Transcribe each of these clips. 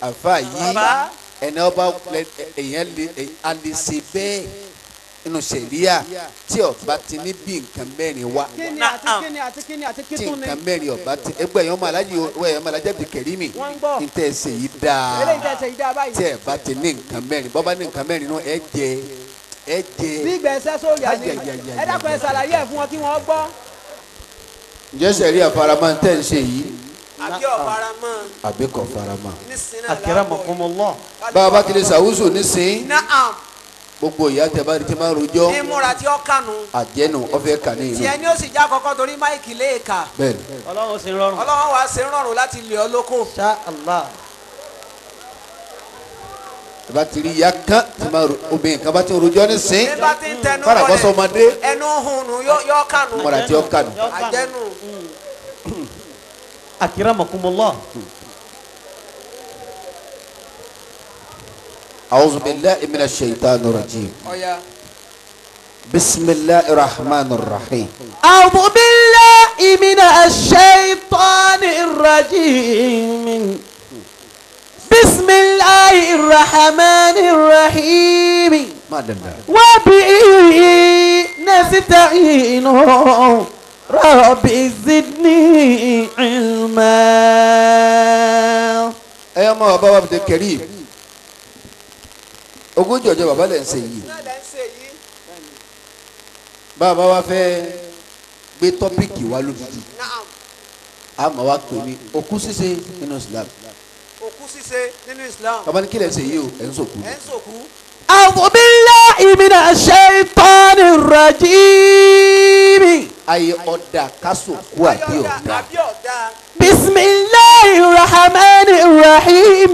Àfa yìí ẹni ọba èèyàn lè alẹ́ ṣe bẹ́ẹ̀ nínú sẹ̀ríà tí ọba ti ní bí nǹkan mẹ́rin wá. Kíni àti kíni àti kíni àti tí kítún ni. nǹkan mẹ́rin ọba ti ẹgbẹ́ ẹ̀yàn ọmọ alájí ẹ̀yàn ọmọ alájí Abdulkarimi Wọ́n ń gbọ́. ní tẹ́ ẹ ṣe yìí dáa Eléyìí tẹ́ ṣe yìí dáa báyìí. tí ẹ bá ti ní nǹkan mẹ́rin bọ́ bá ní nǹkan mẹ́rin náà ẹ jẹ ẹ jẹ. Bí ìgbà ẹsẹ̀ sóòyà ni. Ayayayaya. Ẹ dákun ẹ ṣàlàyé ẹ̀ fún wọn kí wọ́n gbọ́. Ǹjẹ́ sẹ̀ríà faramọ́ tẹ́ ń ṣe yìí Àbí ọ̀faramọ́ àbí kò faramọ́. nísìnyí náà láàbọ̀. Akramakumullah. Bá a bá ti lè ṣàwùsù nísìnyí Naam. gbogbo ìyá tẹ bá rí ti máa ń rojọ́ Ní múra tí ó kànú. àjẹnù ọ̀fẹ́ kà ní Tí ìlú ẹni ó sì já kọ́kọ́ torí máìkì léèkà. bẹ́ẹ̀ ni. Ọlọ́run sì rọrùn. Ọlọ́run wàá ṣe ń rọrùn láti lè ọ lóko. Insha Allah. Ẹ bá ti rí ìyá kan tí máa ro obìnrin kan bá ti ń rojọ́ nísìnyí Ní bá ti ń tẹnu fara bọ́ sọmọdé ẹnu hùnù yọ kànú. múra tí ó kànú. Àjẹnù. Akramakumullah. A'udhu billahi minash shaitanir rajim. Ọ̀ya. Bismillahir rahmanir rahim. أعوذ بالله من الشيطان الرجيم بسم الله الرحمن الرحيم Má dàda. وبه نستعين رب زدني علما Ẹ ọmọ bàbá wa Abdulkarim ogójì ọjọ́ bàbá lẹ̀ ń ṣe yìí Náà lẹ́ ń ṣe yìí. bàbá wa fẹ́ gbé tọ́pìkì wa lódìdí Naam. a máa wá pè ní òkú ṣíṣe nínú Islam Òkú ṣíṣe nínú Islam. bàbá ní kí lẹ̀ ń ṣe yìí o ẹ̀ ń sòkú Ẹ̀ ń sòkú. أعوذ بالله من الشيطان الرجيم ayé ọ̀dà kásòkú àbí ọ̀dà Àbí ọ̀dà. بسم الله الرحمن الرحيم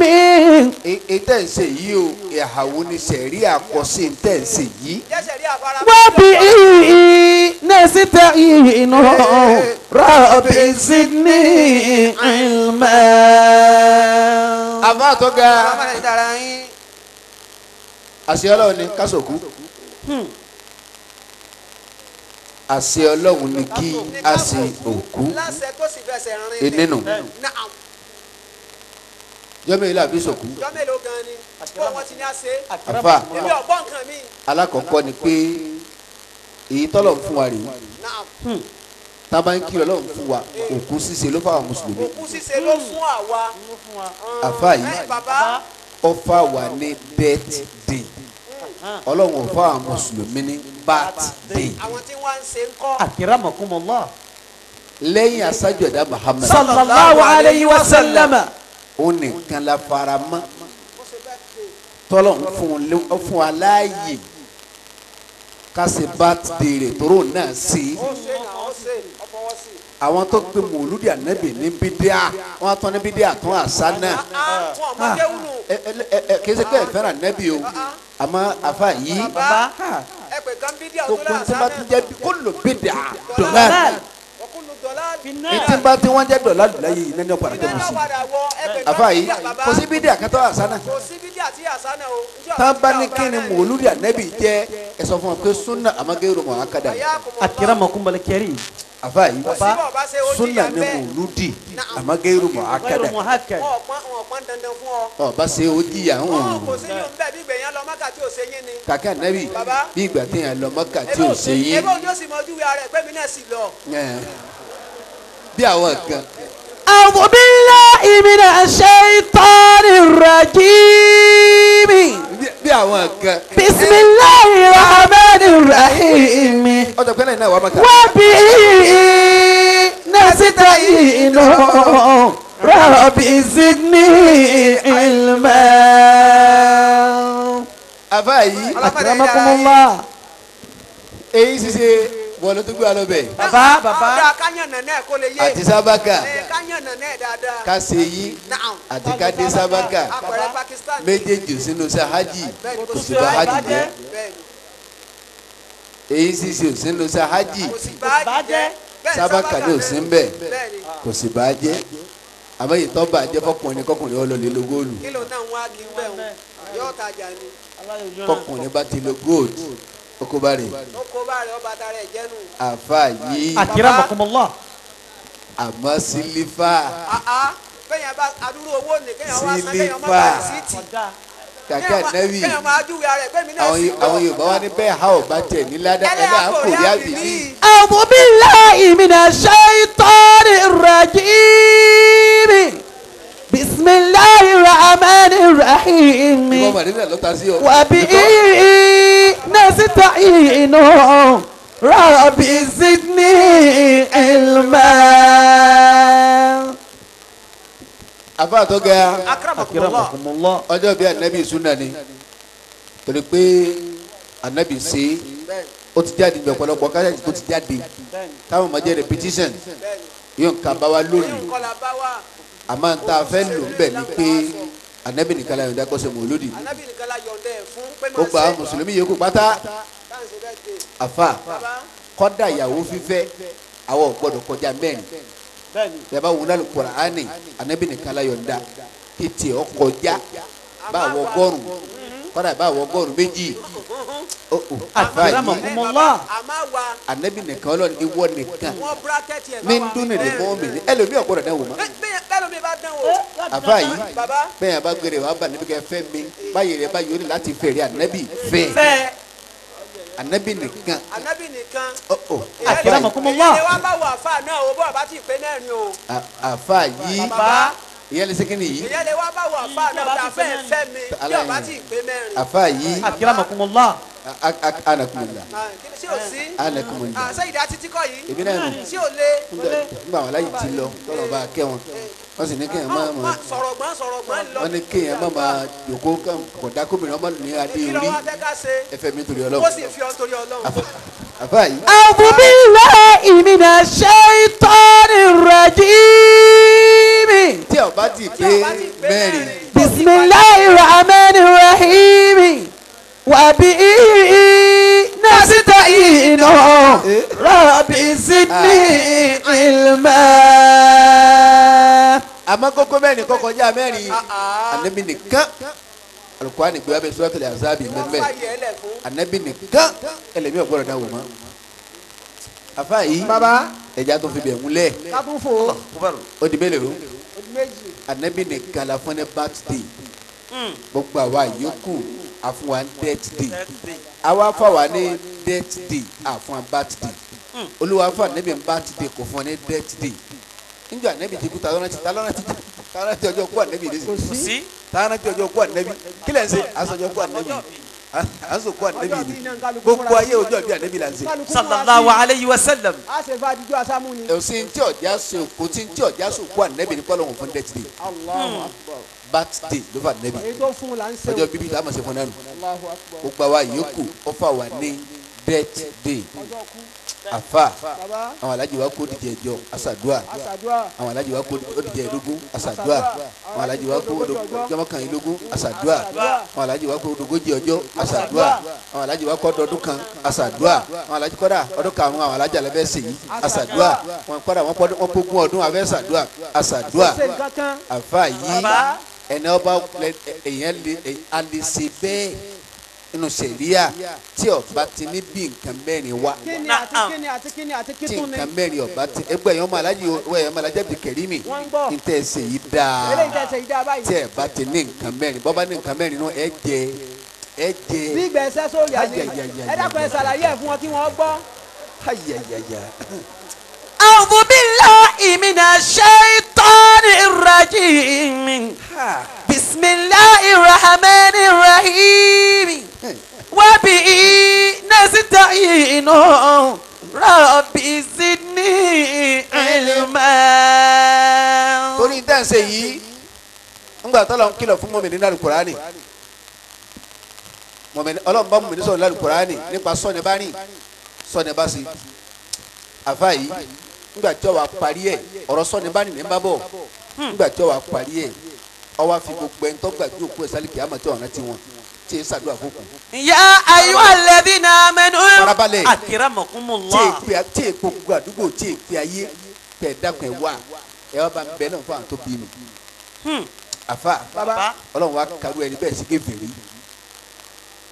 èyí tẹ̀ ń ṣe yìí o ìhàwó ni sẹ̀rí àkọsí tẹ̀ ń ṣe yìí Jẹ́sẹ̀ rí àfara. وبه نستعين رب زدني علما àmọ́ àtọ́ga Ọlọ́run ẹ̀ dára yín. àṣẹ Ọlọ́run ni kásòkú àṣẹ Ọlọ́run ni kí a ṣe òkú Láṣẹ tó sì fẹsẹ̀ rin. ìnínú Naam. jọ́mọ̀ ilé àbí sòkú Jọ́ mélòó gan ni? Bó wọ́n ti ní àṣẹ. àfà Èmi ọ̀gbọ́n nǹkan mi. alákọ̀ọ́kọ́ ni pé èyí tọ́lọ̀ ń fún wa rèé Naam. tá a bá ń kí Ọlọ́run fún wa òkú ṣíṣe ló fáwọn mùsùlùmí Òkú ṣíṣe ló fún àwa. àfà yìí Ẹ bàbá. ó fà wá ní death day Ọlọ́run ò fáwọn mùsùlùmí ní birth day Àwọn tí wọ́n ń ṣe ń kọ́. Akramakumullah. lẹ́yìn aṣáájú ẹ̀dá Muhammad صلى الله عليه وسلم ó nìkan la fara mọ́ tọ́lọ̀ ń fún un fún wa láàyè ká ṣe birthday rẹ̀ tóró náà sí Ó ṣe náà ó ṣe ó fọwọ́ sí. àwọn tó pe mòlúdì ànábì ní bídíà wọn á tán ní bídíà tún àṣà náà Á tún ọmọdé wúlò. ẹ ẹ ẹ kì í ṣe pé ẹ fẹ́ràn ànábì o àmọ́ àfa yìí Bàbá ẹ pè kán bídíà tó gbogbo láàṣà tí bá ti náà. jẹ́ kó lò bídíà dọ̀là Ọkùnrin dọ̀lá. tí bá ti wọ́n jẹ́ dọ̀là láyé yìí nínú ọ̀pọ̀ àti mùsùlùmí Padà wọ ẹ pè kán àfa yìí bídíà bàbá. kò sí bídíà kátó àṣà náà Kò sí bídíà tí àṣà náà o. Ǹjẹ́ tá a bá ní ọ̀sán kí ni mòlúdì ànábì jẹ́ ẹ sọ fún wa pé súnà àmọ́gẹ́rù mọ̀ akádà Akramakumul karim. àfa yìí Kò sí bọ̀ bá ṣe ó súnà jìyà ni bẹ́ẹ̀. mòlúdì àmọ́gẹ́rù mọ̀ akádà Ghayru muhakkad. Wọn ò pọ́n wọn ò pọ́n dandan fún ọ. ọba ṣe ó jìyà ń Wọn kò sí yóò ń bẹ̀ bí gbẹ̀yàn lọ Mákà tí ò ṣe yín ni. kàkà ànábì Bàbá. bí ìgbà téèyàn lọ Mákà tí ò ṣe yín Ebe òní ó sì mọ ojú ara ẹ̀ pé mi náà sì lọ. ẹ̀, bí àwọn kan أعوذ بالله من الشيطان الرجيم bí àwọn kan بسم الله الرحمن الرحيم ọjọ́ pẹ́lẹ́ náà wà Mákà وبه نستعين رب زدني علما àfa yìí أكرمكم الله èyí ṣiṣe wọ́n ló tó gbé wa lọ bẹ̀ Bàbá bàbá. Ọ̀dà káyànnà náà kó lè yé. àti sábàkà Ẹ káyànnà náà dáadáa. ká ṣe yí Naam. àti ká dé sábàkà Apẹ̀rẹ̀ Pakistan. méjèèjì sínú sí hajj Bẹ́ẹ̀ni kò sí bá hajj jẹ́ Bẹ́ẹ̀ni èyí ṣiṣe ò sínú sí hajj kò sí bá jẹ́. Bẹ́ẹ̀ni, sábàkà ní ò sí ń bẹ̀ Bẹ́ẹ̀ni kò sì bá jẹ́ àmọ́ èyí tó bá jẹ́ fọkùnrin kọkùnrin ó lọ lè lo góòlù kí ló náà ń wá kí n bẹ̀ wọ́n yóò tajà ni. kọkùnrin bá ti lo gold oko bá rè Ó kó bá rẹ̀ ọba tara ẹ̀ jẹ́nu. àfa yìí Akramakumullah. àmọ́ sílífà Àá Kéèyàn bá adúrú owó ní kéèyàn wá san kéèyàn má Sílífà. bàa sí tì. Kàkẹ́ ànábì. Kéèyàn máa júwe ara ẹ̀ pé mi náà sì Àwọn Yorùbá wa ní bẹ́ẹ̀ ha ò bá tẹ̀ ní ládàá ẹlẹ́yà kò rí àbílí. أعوذ بالله من الشيطان الرجيم بسم الله الرحمن الرحيم Ìwọ Màdínà ló ta sí ọ. وبه نستعين رب زدني علما. Àfáà tó ga Akramakumullah. ọjọ́ bíi ànábì súnà ni torí pé ànábì ṣe ó ti jáde ní ọ̀pọ̀lọpọ̀ káṣíṣe tó ti jáde táwọn ọmọ jẹ́ repetition yóò ń ka bá wa lónìí Èyí ń kọ́ la bá wa. àmọ́ n ta fẹ́ lò ń bẹ̀ ni pé ànábì nìkan la yọ̀ǹda kọ́sẹ̀ mọ̀lódì Ànábì nìkan la yọ̀ǹda ẹ̀ fún pé ó máa gba ṣe. àwọn mùsùlùmí yòókù pátá Táà ń ṣe birthday. àfà Bàbá. kọ́dà ìyàwó fífẹ́ àwọn ò gbọ́dọ̀ kọjá mẹ́rin yàrá wọn lálẹ́ Kùránì ànábì nìkan la yọ̀ǹda tètè ọkọjá bá àwọn ọgọ́rùn kọ́dà bá àwọn ọgọ́rùn méjì ó ó àfà yìí Akramakumullah. Àmọ́ wa ànábì nìkan ọlọ́run ìwọ nìkan wọ́n bírákẹ́tì ẹ̀ mi ń dún ní ìdìbò mi ní ẹlòmíì ọ̀gbọ́dọ̀ dán wò mọ́ Bẹ́ẹ̀ lómi bá dán wò. àfà yìí Bàbá. bẹ́ẹ̀ yẹn bá gbére wàá bà níbi kẹ́ fẹ́ mi báyìí rẹ̀ báyìí ó ní láti fèrè ànábì fẹ́ ànábì nìkan Ànábì nìkan. ó ó àfà yìí Akramakumullah. Èyí ni wá bá wọ àfáà náà o bó àbá ti pé mẹ́rin o. àfà yìí Bàbá. ìyẹn lè ṣe kí ni yìí Ìyẹn lè wá bá wọ àfáà náà tá a fẹ́ fẹ́ mi bí ọba ti pé mẹ́rin. àfà yìí Akramakumullah. anakumula Ah, kí ni- ṣé ò sí? anakumula Ah, ṣé ìdá títí kọ́ yìí? èmi náà nù Ṣé ò le? nígbà wọn aláyìí ti lọ tọrọ bá kẹ́ wọn wọ́n sì ní kéèyàn má máa Sọ̀rọ̀ gbọ́n sọ̀rọ̀ gbọ́n lọ. wọ́n ní kéèyàn má máa jòkó kọ̀dá kóbìnrin ọmọ ní adé Kí ló orí wá fẹ́ ká ṣe? ẹfẹ mi torí Ó Ọlọ́run sì fi ọ́ nítorí Ọlọ́run. àfà yìí أعوذ بالله من الشيطان الرجيم tí ọba ti pé mẹ́rin بسم الله الرحمن الرحيم وبه نستعين رب زدني علما. àmọ́ kókó mẹ́rin kọ́kọ́ já mẹ́rin ànábì nìkan Al-Qur'ani gbé abẹ́ Suratul Ahzab Wọ́n mẹ́mẹ́ fàyè ẹ̀ lẹ̀ fún. ànábì nìkan ẹlẹ́mí ọ̀gbọ́dọ̀ dáwọ̀ mọ́ àfà yìí Bàbá. ẹja tó fi bẹ̀ múlẹ̀ Ká tún fò ó. ó di mélòó Ó di méjì. ànábì nìkan la fún ní birthday gbogbo àwa yòókù àfún wa ní death day àwa fà wá ní death day àfún wa birthday olúwa fún ànábì ní birthday kò fún wa ní death day níjọ́ ànábì ti kú ta lọ́nà ti ta lọ́nà ti ta lọ́nà ti ọjọ́ kú ànábì lé sí ta lọ́nà ti ọjọ́ kú ànábì kí lẹ́ ń ṣe aṣọjọ́ kú ànábì aṣọ kú ànábì ni gbogbo ayé ọjọ́ bí ànábì là ń ṣe. Kálukú múra Sallallahu sí. alayhi wa sallam. A ṣe fa àdìjọ àsámú ni. òsín tí ọjà sòkò tí tí ọjà sòkò ànábì ní kọ́lọ́hún fún death day Allahu Akbar. birthday ló fà ànábì Èyí tó fún un là ń ṣe o. ọjọ́ bíbí tá a máa ṣe fún náà nù Allahu Akbar. gbogbo àwa yòókù ó fà wá ní death day Ọjọ́ kú. àfà Bàbá. àwọn alájì wa kó dìjẹ ẹjọ àṣàdúà Àṣàdúrà. àwọn alájì wa kó dìjẹ ẹdógún àṣàdúà àwọn alájì wa kó jọmọkànlélógún àṣàdúà àwọn alájì wa kó ogójì ọjọ́ àṣàdúà àwọn alájì wa kó ọdún kan àṣàdúà àwọn alájì kọ́dà ọdún karùn-ún àwọn alájì alẹ́ fẹ́ yìí àṣàdúà wọn kọ́dà wọn pógún ọdún abẹ́ ṣàdúà àṣàdúà Ṣe nǹkan kan. àfà yìí ẹni ọba èèyàn lè alẹ́ ṣe bẹ́ẹ̀ nínú sẹ̀ríà tí ọba ti ní bí nǹkan mẹ́rin wá Kíni àti kíni àti kíni àti tí kítún ni. nǹkan mẹ́rin ọba ti ẹgbẹ́ ẹ̀yọ́ ọmọ alájí ẹ̀yọ́ ọmọ alájí Abdul Karimi Wọ́n ń gbọ́. ní tẹ́ ẹ ṣe yìí dáa Eléyìí tẹ̀ ṣe ìdá báyìí. tí ẹ bá ti ní nǹkan mẹ́rin bọ́ bá ní nǹkan mẹ́rin náà ẹ jẹ ẹ jẹ Bí ìgbẹ́ ẹsẹ̀ sóòyà ni. Ayayayaya. Ẹ dákun ẹ ṣàlàyé ẹ̀ fún wọn kí wọ́n gbọ́. ayayaya أعوذ بالله من الشيطان الرجيم بسم الله الرحمن الرحيم وبه نستعين رب زدني علما. torí tẹ́ ń ṣe yìí ńgbà tọ́lọ̀ ń kìlọ̀ fún mọ̀mìnì nínú Al-Kùránì mọ̀mìnì ọlọ́run bá mọ̀mìnì sọ̀rọ̀ nínú Al-Kùránì nípa sọ́ni bá rìn sọ́ni bá sí àfa yìí ńgbà tí ó wá parí ẹ̀ ọ̀rọ̀ sọ́ni bá rìn ní bá bọ̀ ńgbà tí ó wá parí ẹ̀ ó wá fi gbogbo ẹni tó gbàgbé òkú ẹ̀ sálíkì àmọ́ tí ọ̀ràn ti wọn tí ì sàdúrà fún kù يا أيها الذين آمنوا farabalẹ̀ tí Akramakumullah. èpè tí èpò gbogbo àdúgbò tí èpè ayé tẹ̀ dákun ẹ̀ wá ẹ̀ wá bá ń bẹ náà fún àwọn tó bí mi àfa Bàbá. ọlọ́run wa karu ẹni bẹ́ẹ̀ sí kèfèrí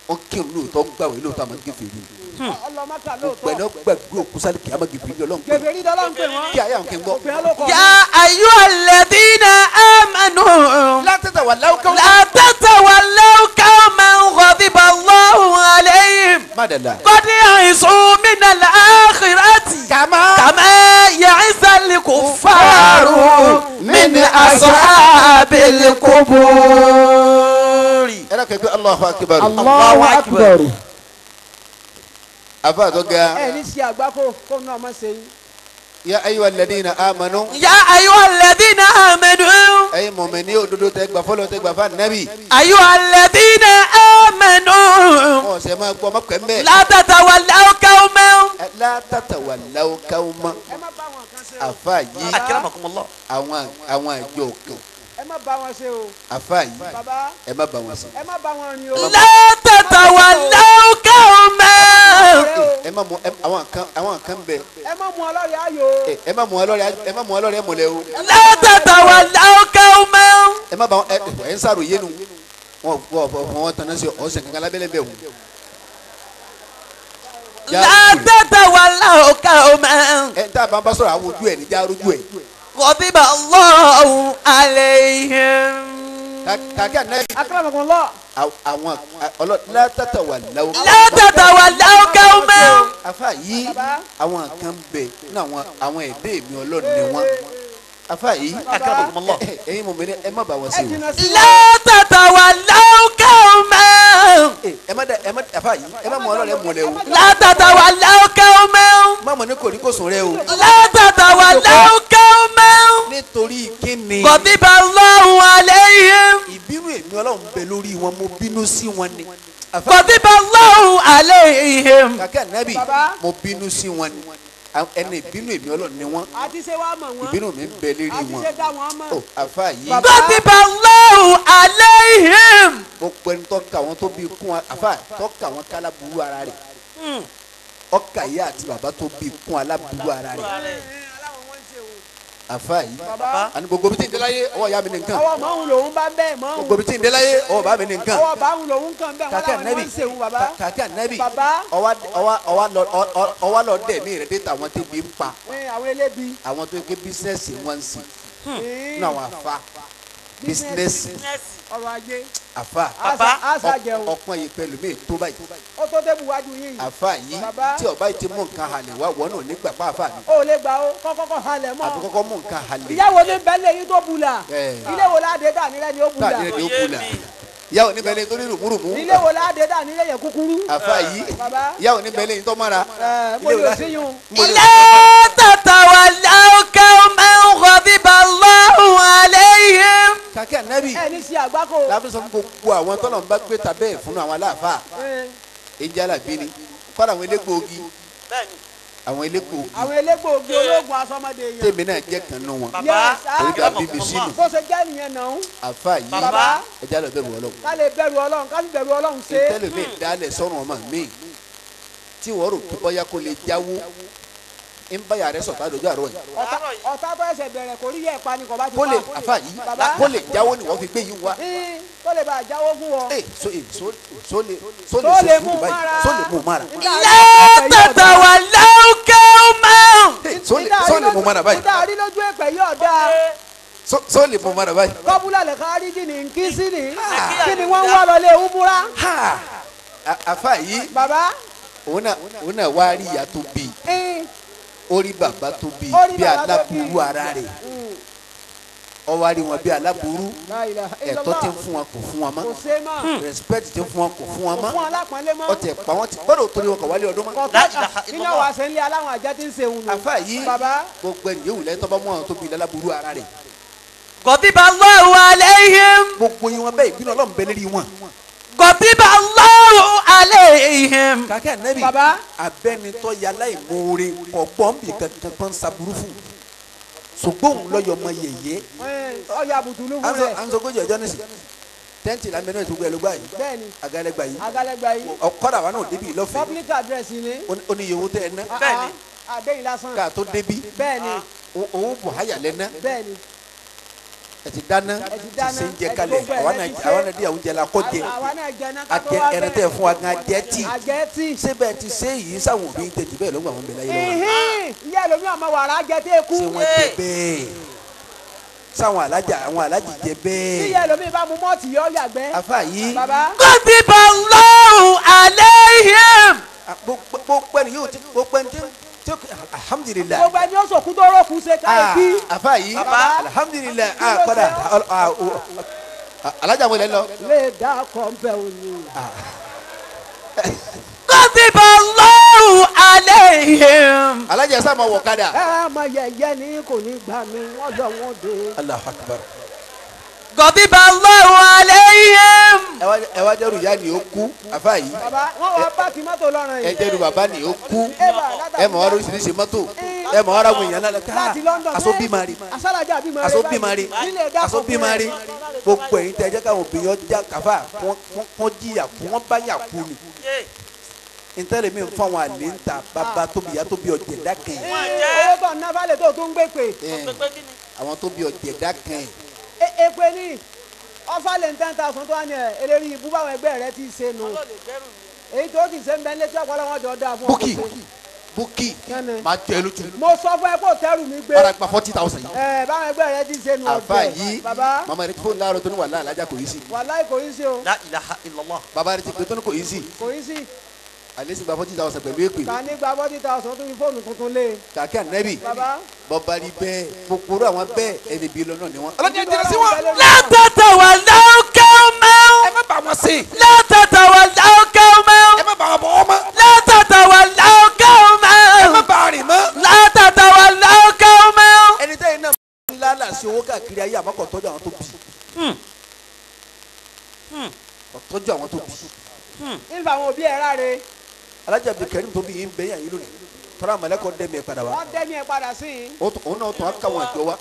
ó kírun lóòótọ́ gbàwé lóòótọ́ àmọ́ kèfèrí Ọlọ́mọkà gbogbo ẹni lóòótọ́. ó gbàgbé òkú sálì kìá má kèfèrí ọlọ́run pé Kèfèrí dọ́lọ́ ń pè wọ́n. kí ayé àwọn kí n gbọ́ Pè wọ́n ló kọ́. يا أيها الذين آمنوا لا تتولوا قوما لا تتولوا قوما غضب الله عليهم madala قد يئسوا من الآخرة kama كما يئس الكفار من أصحاب القبور. Ẹ dákẹ́ pé Allahu akbar. Allahu akbar. Afa tó ga. Ẹ ní ṣe àgbákò kó náà má ṣe yín. Ya ayyuha alladhina amanu. يا أيها الذين آمنوا. Ẹ̀yin mọ̀mìnì òdodo tẹ gbà fọlọ́ tẹ gbà fún anabi. أيها الذين آمنوا. Wọn sẹ máa gbọ́ ọmọ pẹ́ mbẹ́. لا تتولوا قوما. La tatawallaw qawma. Ẹ má bá wọn kan ṣe o. Afa yìí Akramakumullah. àwọn àjọ kan. Ẹ má bá wọn ṣe o. Afa yìí Bàbá ẹ má bá wọn ṣe. ẹ má bá wọn rìn o. لا تتولوا قوما. Ẹ má mú àwọn kan bẹ. Ẹ má mú ọlọ́rẹ̀ ayò. Ẹ má mú ọlọ́rẹ̀ ẹ má mú ọlọ́rẹ̀ mọ̀lẹ́ o. لا تتولوا قوما. Ẹ má bá wọn ẹ ń sàròyé nu. Wọn wọn tanná sí ọ̀sẹ̀ kankan lábẹ́lẹ́ bẹ̀ wò. لا تتولوا قوما. Ẹ tá a bá ń bá sọ̀rọ̀ àwọn ojú ẹ̀ níjà arójú ẹ̀. غضب الله عليهم. Kàkí ànábì Akramakumullah. àwọn ọlọ́ la tatawallaw. لا تتولوا قوما. Afa yìí àwọn kan bẹ ní àwọn ẹ̀dẹ́ mi ọlọ́run ni wọ́n. Afa yìí Akramakumullah. ẹ̀yin mọ̀mí ni ẹ má bá wọn Ẹ ṣe o. jìnnà sí wọn. لا تتولوا قوما. Ẹ má afa yìí ẹ má mú ọlọ́rẹ̀ mọ̀lẹ́ o. لا تتولوا قوما. Má mọ̀ ní kòríkòsùn rẹ o. لا تتولوا قوما. Nítorí kíni. غضب الله عليهم. Ìbínú èmi ọlọ́run bẹ lórí wọn mo bínú sí wọn ni. غضب الله عليهم. Kàkí ànábì Bàbá. mo bínú sí wọn ni. Ẹni ìbínú èmi ọlọ́run ni wọ́n. Àti ṣe wá mọ̀ wọ́n. Ìbínú mi ń bẹ lérí Àti wọn. ṣe dá wọn mọ̀. Ó afa yìí. Bàbá. غضب الله عليهم. Gbogbo ẹni tọ́ka àwọn tó bí kún afa tọ́ka àwọn kálábùrú ara rẹ̀. Ọkà ìyá àti bàbá tó bí kún alábùrú ara rẹ̀. Afa yìí. Bàbá. Àní gbogbo bí tí ń dé láyé ọwọ́ ìyá mi ní nǹkan. Ọwọ́ mọ̀ọ́hún lòún bá bẹ́ẹ̀ mọ̀ọ́hún. Gbogbo bí tí ń dé láyé ọwọ́ bàbá mi ní nǹkan. Ọwọ́ báhùn lòún kàn bẹ́ẹ̀ wọ́n Kàkí láwọn ni ànábì wọ́n ń ṣe òun bàbá. Kàkí ànábì Bàbá. ọwá lọ dẹ̀ mí rẹ̀ dé tàwọn tẹ́bi ń pa. Ẹ, àwọn elébi. Àwọn tó ké bísínẹ́sì wọn ń sìn. Nínú àwọn afa bísínẹ́sì Ọrọ̀ ajé. afa Bàbá. Àṣà jẹun. ọpọ́n yìí pẹ̀lú mi tó báyìí. Ó tó débù wájú yín. Afa yìí Bàbá. tí ọba yìí ti mú nǹkan halẹ̀ wá wọ́n náà nígbà pa afa mi. Ó lè gbà ó kọ́kọ́kọ́ halẹ̀ mọ́. Àbí kọ́kọ́ mú nǹkan halẹ̀. Ìyàwó ní bẹ́lẹ̀ yín tó bula. Ẹ. Ilé wo láde dà nílẹ̀ ni ó bula. Táà nílẹ̀ ni ó bula. Ìyàwó ní bẹ́lẹ̀ tó ní rùmúrùmú. Ilé wo láde dà nílẹ̀ yẹn kúkúrú. Afa yìí Bàbá. ìyàwó ní bẹ́lẹ̀ yìí tó mọ́ra. Ẹ mo lè sí yún. لا تتولوا قوما غضب الله عليهم. Kàkí ànábì Ẹ ní ṣe àgbákò. láti sọ fún gbogbo àwọn tọ́lọ̀ ń bá gbé tabẹ́ fún àwọn aláàfáà. Ẹ, Ìjálàbí ni kọ́ra àwọn elégbòogi Bẹ́ẹ̀ni. àwọn elégbòogi Àwọn elégbòogi ológun asọmọdé yẹn. tèmi náà jẹ́ kan nù wọn. Bàbá. Yes, Torí ah, ká bíbí sínú bó ṣe jẹ́ nìyẹn náà. àfa yìí Bàbá. ẹja lọ bẹ̀rù Ọlọ́run. Ká lè bẹ̀rù Ọlọ́run ká sì bẹ̀rù Ọlọ́run ṣe. Ìtẹ́lẹ̀ mi dálẹ̀ sọ́run ọmọ mi tí wọ́n rò pé bọ́yá kó lè jáwó ń bá yàrá sọ̀tà lójú àárọ̀ yìí. Ọ̀tá tó ẹsẹ̀ bẹ̀rẹ̀ kò rí yẹ pa ni kò bá ti Kó lè pa. àfa yìí Bàbá. kó lè jáwó ni wọ́n fi gbé yìí wá. Ẹ, Kó lè bá a jáwó fún wọn. Ee so ee so so lè so Tó lè lè ṣe mú sùúrù báyìí mára. so lè mú mára. لا تتولوا قوما. Ee so lè so lè mú mára báyìí Níta rí lójú ẹ̀pẹ̀ yóò dáa. so lè mú mára báyìí. Kọ́búlà lè kárí jì ní kí sí ni. Kí ni wọ́n ń wá lọlé umura? Ha àfa yìí Bàbá. òun náà wá rí ìyá tó bí Ẹ, ó rí bàbá tó bí Ó rí bí bàbá tó bí. aláburú ara rẹ̀ ó wá rí wọn bí aláburú La ilaha ẹ̀tọ́ illallah. tí ń fún wọn kò fún wọn Kò mọ́ ṣe mọ́. respect tí ń fún wọn kò fún wọn Kò mọ́ fún alápọ̀nlé mọ́. ọtẹ pa wọn ti gbọ́dọ̀ torí wọn kò wálé ọdún mọ́. Kọ̀tọ́ La ilaha iná illallah. wàá ṣe ń lé aláwọn àjẹ́ tí ń ṣe òun nù. àfa yìí Bàbá. gbogbo ẹni yóò wùlẹ̀ tọ́ba mú àwọn tó bí aláburú ara rẹ̀ غضب الله عليهم. gbogbo yín wọn bẹ́ẹ̀ ìbínú Ọlọ́run bẹ lérí wọn. غضب الله عليهم. kàkẹ́ ànábì Bàbá. abẹ́nitọ́ yàrá ìmoore kọ̀ gbọ́nbì kankan tó ń saburú fún ṣùgbọ́n òun lọ́yọ̀ ọmọ yẹ̀yẹ́ Ọ̀yà àbùtùlù fún rẹ̀. à ń sọ ogójì ọjọ́ nísì tẹ́ǹtì làmì náà ìtúgbẹ́ ló gbà yìí Bẹ́ẹ̀ni. àgàlẹ́gbà yìí Agalẹ́gbà yìí. ọ̀kọ́dà wa náà débi lọ́fẹ̀ẹ́ Public address ni. ó ní iye owó tẹ́ ẹ ná Bẹ́ẹ̀ni. Àdéhìn lásán. ká tó débi Bẹ́ẹ̀ni. owó buhaya lẹ ná Bẹ́ẹ̀ni. ẹ ti dáná Ẹ ti ti dáná, se ń jẹ ẹ ti kalẹ̀ gbogbo ẹ̀ àwa lẹ ti ṣe. náà di àwọn jẹ la kọ́ jẹ Àwa náà jẹ náà ká tó àjẹ wá ẹran tẹ fún wa gan ajẹ tì Àjẹ́ tì. síbẹ̀ ti ṣe yìí sáwọn òbí ń tẹ̀jú bẹ́ẹ̀ ló ń gbà wọ́n bẹ̀ láyé lọ́wọ́ Ìhín. Ìyá ẹlòmíì ọmọ wàrà jẹ tẹ́ kú. ṣé wọ́n jẹ bẹ́ẹ̀ Sáwọn alájà àwọn alájì jẹ bẹ́ẹ̀. Bí ẹlòmíì bá mu mọ́ọ̀tì yọ yàgbẹ́. Afa yìí. Bàbá. Kọ́dìbà Allahu alayhim. Gbogbo ẹni yóò ti gbogbo ẹni tí alhamdulilayi. Gbogbo ẹni yóò sòkú tó rókun ṣe káyọ̀kí. Afa yìí alhamdulilayi kọ́dà alájà wo lẹ lọ. Lè dá kọ́ńpẹ́ òní. Kọ́dìbà Allahu alayhim. Alájà sá ma wọ̀ kadà. Ẹ ma yẹ̀yẹ́ ni kò ní gbà mí wọ́n lọ wọ́n dé. Allahu akbar. Kọ́dìbà Allahu alayhim. Ẹ wá jẹ́rù ìyá ni ó kú afa yìí. Bàbá wọn wá páàkì mọ́tò lọ́rùn yìí. Ẹ jẹ́rù bàbá ni ó kú. Ẹ mọ̀ ọ́rọ́ oríṣiríṣi mọ́tò. Ẹ mọ̀ ọ́rọ́ àwọn èèyàn lálẹ́ ká. Aṣọ bí mari. Aṣọ bí mari. Aṣọ bí mari. Gbogbo ẹ̀yin tẹ́ ẹ jẹ́ káwọn obìnrin ọjà kàfà kún jìyà kú wọ́n bá yà kú ni. Ntẹ́lẹ̀ mi fún àwọn àlè ń ta bàbá tóbi ìyá tóbi ọ̀jẹ̀ dákẹ́. Owó tó ń ná falẹ̀ tó tún gbé pè. Àwọn tóbi ọ̀jẹ̀ dákẹ́. Èpè ni ọfàlẹ̀ ń 10,000 tó wà ní ẹ̀ eléyìí ibú báwọn ẹgbẹ́ rẹ ti ṣe nù. Èyí tó ti ṣe ń bẹ létí ọ̀pọ̀lọpọ̀ wọn jọ dáa fún ọ. Búkì Búkì máa jẹ lójú. Mo sọ fún ẹ kó tẹrù mi gbé. Ọ̀rọ̀ gba 40,000 yìí. Ẹ báwọn ẹgbẹ́ rẹ ti ṣe nù ọ̀jẹ̀. Àfa yìí màmá rẹ ti fóònù láàárọ̀ tó ní wàhálà alájà kò yí sí. Wàláì kò yí sí o. La ilaha illallah. Bàbá rẹ ti pé tó ní kò yí sí. Kò yí sí. Ale sì gba 40,000 pẹ̀lú èpè. Ta ni gba 40,000 tó fi fóònù tuntun lé. Kàkí ànẹ́bì. Bàbá. Bọ́ba rí bẹ́ẹ̀ kòkòrò àwọn bẹ́ẹ̀ ẹni bí lọ́nà ni wọ́n. Ọlọ́dún ẹ̀jẹ̀ sí wọn. La tatawallaw qawman. Ẹ má bà wọn ṣe. La tatawallaw qawman. Ẹ má bà wọn bọ̀ ọmọ. La tatawallaw qawman. Ẹ má bà rìn mọ́. La tatawallaw qawman. Ẹni tẹ́yìn náà ń lálà sí owó káàkiri ayé àmọ́ kò tọ́jú àwọn tó bí. Kò tọ́jú àwọn tó bí. Nfa àwọn òbí ẹ̀ ráre. Alájà Abdulkarim tó bí yín bẹ́yà yín lónìí tọ́lá mọ̀lẹ́kọ̀ dẹ́mi ẹ̀ padà wá. Wọ́n dẹ́mi ẹ̀ padà sí i. Òun náà tún á káwọn àjọ wa.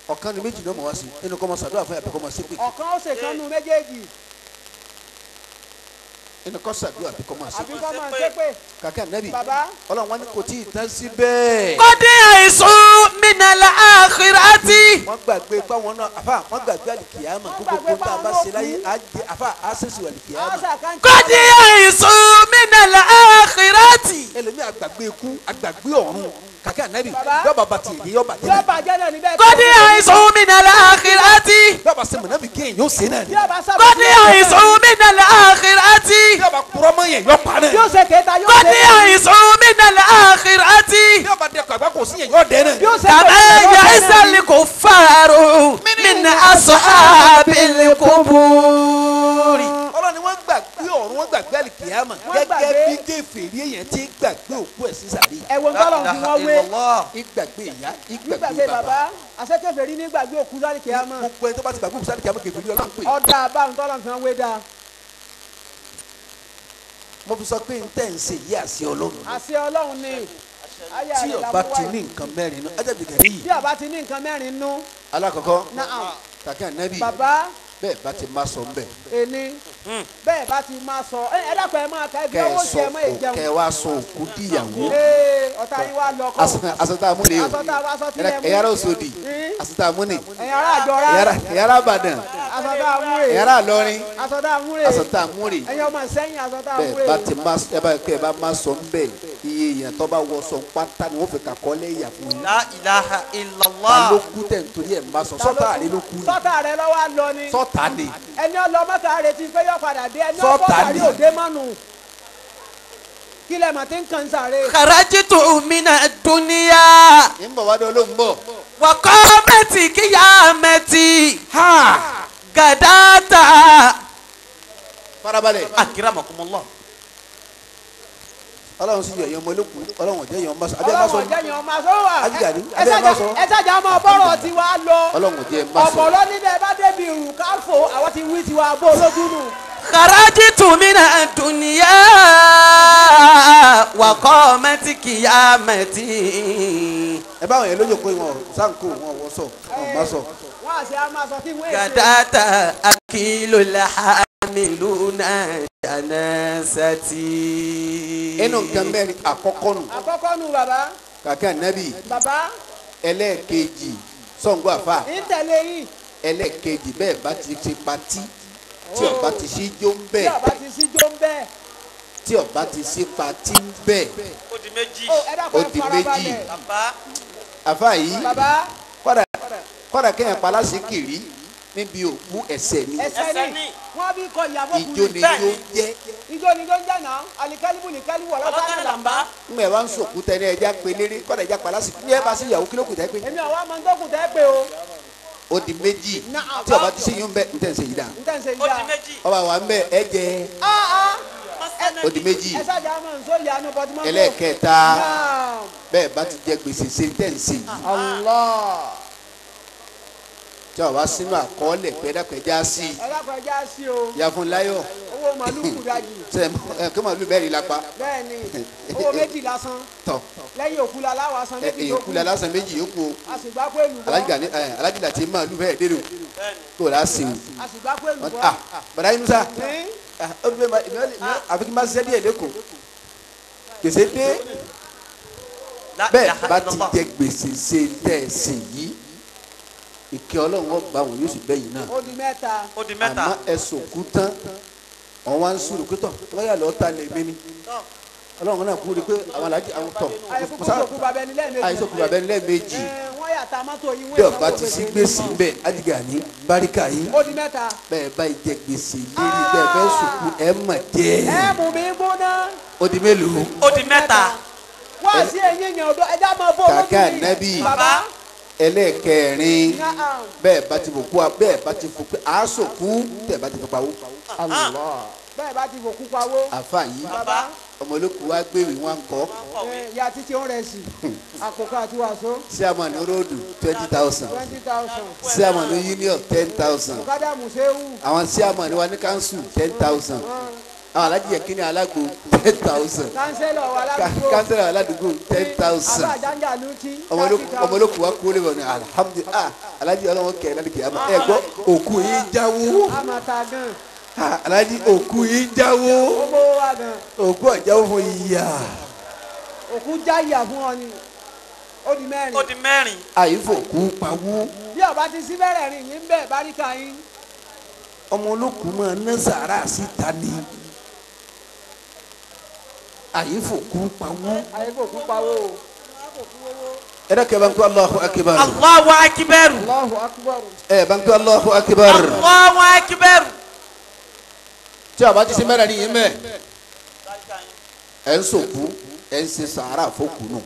Ọ̀kan ni méjì náà mọ̀ wá sí i nínú kọ́ mọ sàdúrà fún yàtọ̀ kọ́ mọ sípè. Ọ̀kan ó ṣe kan nu méjèèjì. Nínú kọ́ sàdúrà àbí kọ́ mọ sípè. Àbí kọ́ mọ sípè. Kàkẹ́ ànábì. Bàbá. Ọlọ́run wọn ni kò tí ì tán sí bẹ́ẹ̀. Kọ́dí àìsùn minal akhirati. Wọ́n gbàgbé páwọn náà àfà wọ́n gbàgbé àlìkìyàmà gbogbo tá a bá ṣe láyé àfà á ṣèṣù àlìkìyàmà. Kọ́dí àìsùn minal akhirati. Ẹlòmíì àgbàgbé ikú àgbàgbé ọ̀run kàkẹ́ ànábì yọba bàtì èyí yọba jẹ́ Yọba jẹ́ náà níbẹ̀. Kọ́dí àìsùn minal akhirati. Yọba ṣe mọ̀nàbí kéèyàn yóò ṣe náà ni. Kọ́dí àìsùn minal akhirati. Yọba kúrọ́mọ yẹn yọ pa náà. Yóò ṣe kẹta yóò ṣe. Kọ́dí àìsùn minal akhirati. Yọba dẹkọ̀ àgbà kò sí yẹn yọ dẹ́ náà. Yóò ṣe Kama ya'isal kuffaru min ashabil quburi. Ọlọ́run ni wọ́n gbàgbé ọ̀run wọ́n gbàgbé àlìkìyàmà gẹ́gẹ́ bí kèfèrí èèyàn ti gbàgbé òkú ẹ̀ sísàlẹ̀. Ẹ̀wọ̀n tọ́lọ̀ fi wọ́n wé. Ìgbàgbé ìyá ìgbàgbé bàbá àṣekèfèrí ní gbàgbé òkú sálìkìyàmà. Gbogbo ẹni tó bá ti gbàgbé òkú sálìkìyàmà kèfèrí Ọlọ́run pè. Ọ̀dà àbáwọn tọ́lọ̀ fi wọ́n wé dáa. Mo fi sọ pé n tẹ́ ń ṣe yí àṣẹ Ọlọ́run. Àṣẹ Ọlọ́run ni. Tí ọba ti ní nǹkan mẹ́rin nú ajá gbẹgẹ yìí. Tí ọba ti ní nǹkan mẹ́rin nú. Alákọ̀ọ́kọ́ kàkẹ́ ànábì. Bàbá. Bẹ́ẹ̀ bá ti máa sọ nbẹ. Èmi bẹ́ẹ̀ bá ti máa sọ ẹ dákun ẹ máa ka ẹbí owó jẹ mọ́ ìjẹun. Kẹ wá sọ òkú díyàwó. Ee ọ̀tá yín wá lọ kọ́. Aṣọ tá a mú ni o. Ẹ̀yà ara Òṣòdì. Aṣọ tá a mú ni. Ẹ̀yà ara Àjọra. Ẹ̀yà ara Ìbàdàn. Aṣọ tá a mú rè. Ẹ̀yà ara Ìlọrin. Aṣọ tá a mú rè. Aṣọ tá a mú rè. Ẹ̀yà ọmọ Ìsẹ́yìn aṣọ tá a mú rè. Bẹ́ẹ̀ bá ti máa ẹ bá kẹ́ ẹ bá máa sọ nbẹ iye èèyàn tó bá wọ sọ pátá ni wọ́n fi kàkọ́ lẹ́yà fún yín. La ilaha illallah. Ta ló kú tẹ̀ nítorí ẹ̀ máa sọ sọ́tà rẹ ló kú ni. Sọ́tà rẹ lọ́wọ́ á lọ ni. Sọ́tà ni. Ẹni ọlọmọta retí pé yọ padà dé ẹni ọbọ rí òde mọ́nu kí lẹ mà ti ń kàn sáré. Kharajtu mina dunya. Ń bọ̀ wá dé olóhùn bọ̀. Wa qamati qiyamati. Gàdáta. Farabalẹ̀. Akramakumullah. Ọlọ́run sì yọ ẹ̀yàn ọmọ olókùn Ọlọ́run ọ̀jẹ̀ yẹn ọmọ sọ. Ọlọ́run ọ̀jẹ̀ yẹn ọmọ sọ wà. Ẹ ṣàjà ọmọ bọ́rọ̀ tiwa lọ. Ọlọ́run ọ̀jẹ̀ má sọ. Ọ̀pọ̀lọ́ níbẹ̀ bá débi ìrù káfò àwọn ti wí tiwa bó lójú nù. Kharajtu mina dunya wa qamati qiyamati. Ẹ báwọn yẹn lójó pé wọn sáǹkó wọn wọ sọ wọn má sọ. Wọ́n àṣẹ á máa sọ kí wọ́n èsè. Gàdáta akílò làhámìlúnà janasati. Inú nǹkan mẹ́rin àkọ́kọ́ nù. Àkọ́kọ́ nù bàbá. Kàkẹ́ ànábì. Bàbá. Ẹlẹ́ẹ̀kejì sọ̀ǹgọ́ àfà. Ìtẹ̀lé yìí. Ẹlẹ́ẹ̀kejì bẹ́ẹ̀ bá ti ṣe patí tí ọba ti sí jó ń bẹ̀. Tí ọba ti sí jó ń bẹ̀. Tí ọba ti sí patí ń bẹ̀. Ó di méjì. Ó di méjì. Àfà yìí. Bàbá. Kọ́dà Kọ́dà kéèyàn palásì kiri níbi òkú ẹsẹ̀ ni. Ẹsẹ̀ ni. Wọ́n bí kọ ìyàwó kù. Ìjó ni yóò jẹ́. Ìjó ni yóò jẹ́ náà. Alikẹ́líbù ní kẹ́líbù ọlọ́tà ní làǹbá. Ngbẹ̀ wá ń sòkú tẹ ní ẹja pé lérí kọ́dà ẹja palásì ní ẹ bá sí ìyàwó kílókù tẹ́ pé. Èmi àwa máa ń dọ́kùn tẹ́ pé o. Ó di méjì tí ọba ti sèyún bẹ ntẹ̀ ń ṣe yìí dá. Ntẹ̀ ń ṣe yìí dá. Ó di méjì. Ọba wa ń bẹ ẹ jẹ. Ó di méjì. Ẹ sájà máa ń sọ ìyanu bọ́tí mọ́tò. Ẹlẹ́ẹ̀kẹta bẹ́ẹ̀ bá ti jẹ gbèsè ṣe ntẹ̀ ń ṣe yìí. Allah. Tí ọba sínú àkọọ́lẹ̀ pẹ́ẹ́dàpẹ́já sí i. Ẹ̀dàpẹ́já sí o. Ìyá fún láyọ̀. Owó màálù kù dájì. Sẹ ẹ kí màálù bẹ́ẹ̀ rí lápá. Bẹ́ẹ̀ni owó méjì lásán. Tọ. Lẹ́yìn òkú la láwa san méjì yókù. Òkú la lásán méjì yókù o. A sì gbá pé èlùbọ́. Alájì láti màálù bẹ́ẹ̀ dérò. Kó o la sè o. A sì gbá pé èlùbọ́. Ah bàdá yín Musa. Àfi kí n bá ṣiṣẹ́ díẹ̀ lẹ́kọ̀ọ́. Gbèsè dé. Bẹ́ẹ̀ bá ti jẹ gbèsè ṣe tẹ̀ sí yìí. Ìkẹ́ Ọlọ́run ọgbà wọn yóò sì bẹ́yìn náà. Ó di mẹ́ta. Ó di mẹ́ta. Àmọ́ ẹ sòkú tán wọn wá ń sùúrù pé tọ̀ wọ́n yà lọ́ọ́ ta lè mí ni. Ọlọ́run náà kú rí pé àwọn alájí àwọn tọ̀. Àìsókù bàbá ẹni lẹ́ẹ̀mejì. Àìsókù bàbá ẹni lẹ́ẹ̀mejì. Wọ́n yà ta mọ́tò yìí. Bí ọba ti sí gbèsè ń bẹ̀ Adigani barika yìí. Ó di mẹ́ta. Bẹ́ẹ̀ báyìí jẹ gbèsè lérí bẹ́ẹ̀ fẹ́ sòkú ẹ mọ̀ jẹ́. Ẹ mú mi gbóná. Ó di mélòó? Ó di mẹ́ta. Wá sí eyín yẹn ọdọ ẹja máa bọ́ olójú mi. Kàkà nábì. Bàbá ẹlẹ́ẹ̀kẹrin bẹ́ẹ̀ bá ti fòkú bẹ́ẹ̀ bá ti fòkú àásòkú tẹ̀ bá ti fi pawó. Bẹ́ẹ̀ bá ti fòkú pawó. Àfa yìí ọmọ olókùú wa gbèrè wọn kọ́. Ya títí ó rẹ̀ sí àkókò àti wàsó. Chairman róòdù 20,000. 20,000. Chairman union 10,000. Ọ̀kadà Musewu. Àwọn chairman wa ní council 10,000. Àwọn alájí yẹ kíni alágbo 10,000. Kánsẹ́lọ̀ wa ládùúgbò. Kánsẹ́lọ̀ wa ládùúgbò 10,000. Àbá àjànjà lutí. Ọmọ olókùú wa kúrò lébọn ní alhamdulilah alájí ọlọ́wọ́ kẹ́ lálẹ́ kìí ẹ gbọ́ òkú yín jáwó. Àmàtà gan. Alájí òkú yín jáwó. Owó wa gan. Òkú ọ̀jáwó fún ìyá. Òkú já ìyà fún ọ ni. Ó di mẹ́rin. Ó di mẹ́rin. Àyífò kú pawó. Bí ọba ti sí bẹ̀rẹ̀ rìn yín bẹ́ẹ̀ báríkà yín. Ọmọ olókùú máa ná sàárà síta ni. Àyífò kú pawó. Àyífò kú pawó. Ẹ dákẹ́ bá ń kó Allahu akbar. Allahu akbar. Allahu akbar. Ẹ bá ń kó Allahu akbar. Allahu akbar. Tí a bá ti ṣe mẹ́rin ní yín mẹ́ ẹ̀ ń sòkú ẹ̀ ń ṣe sàárà fókù nù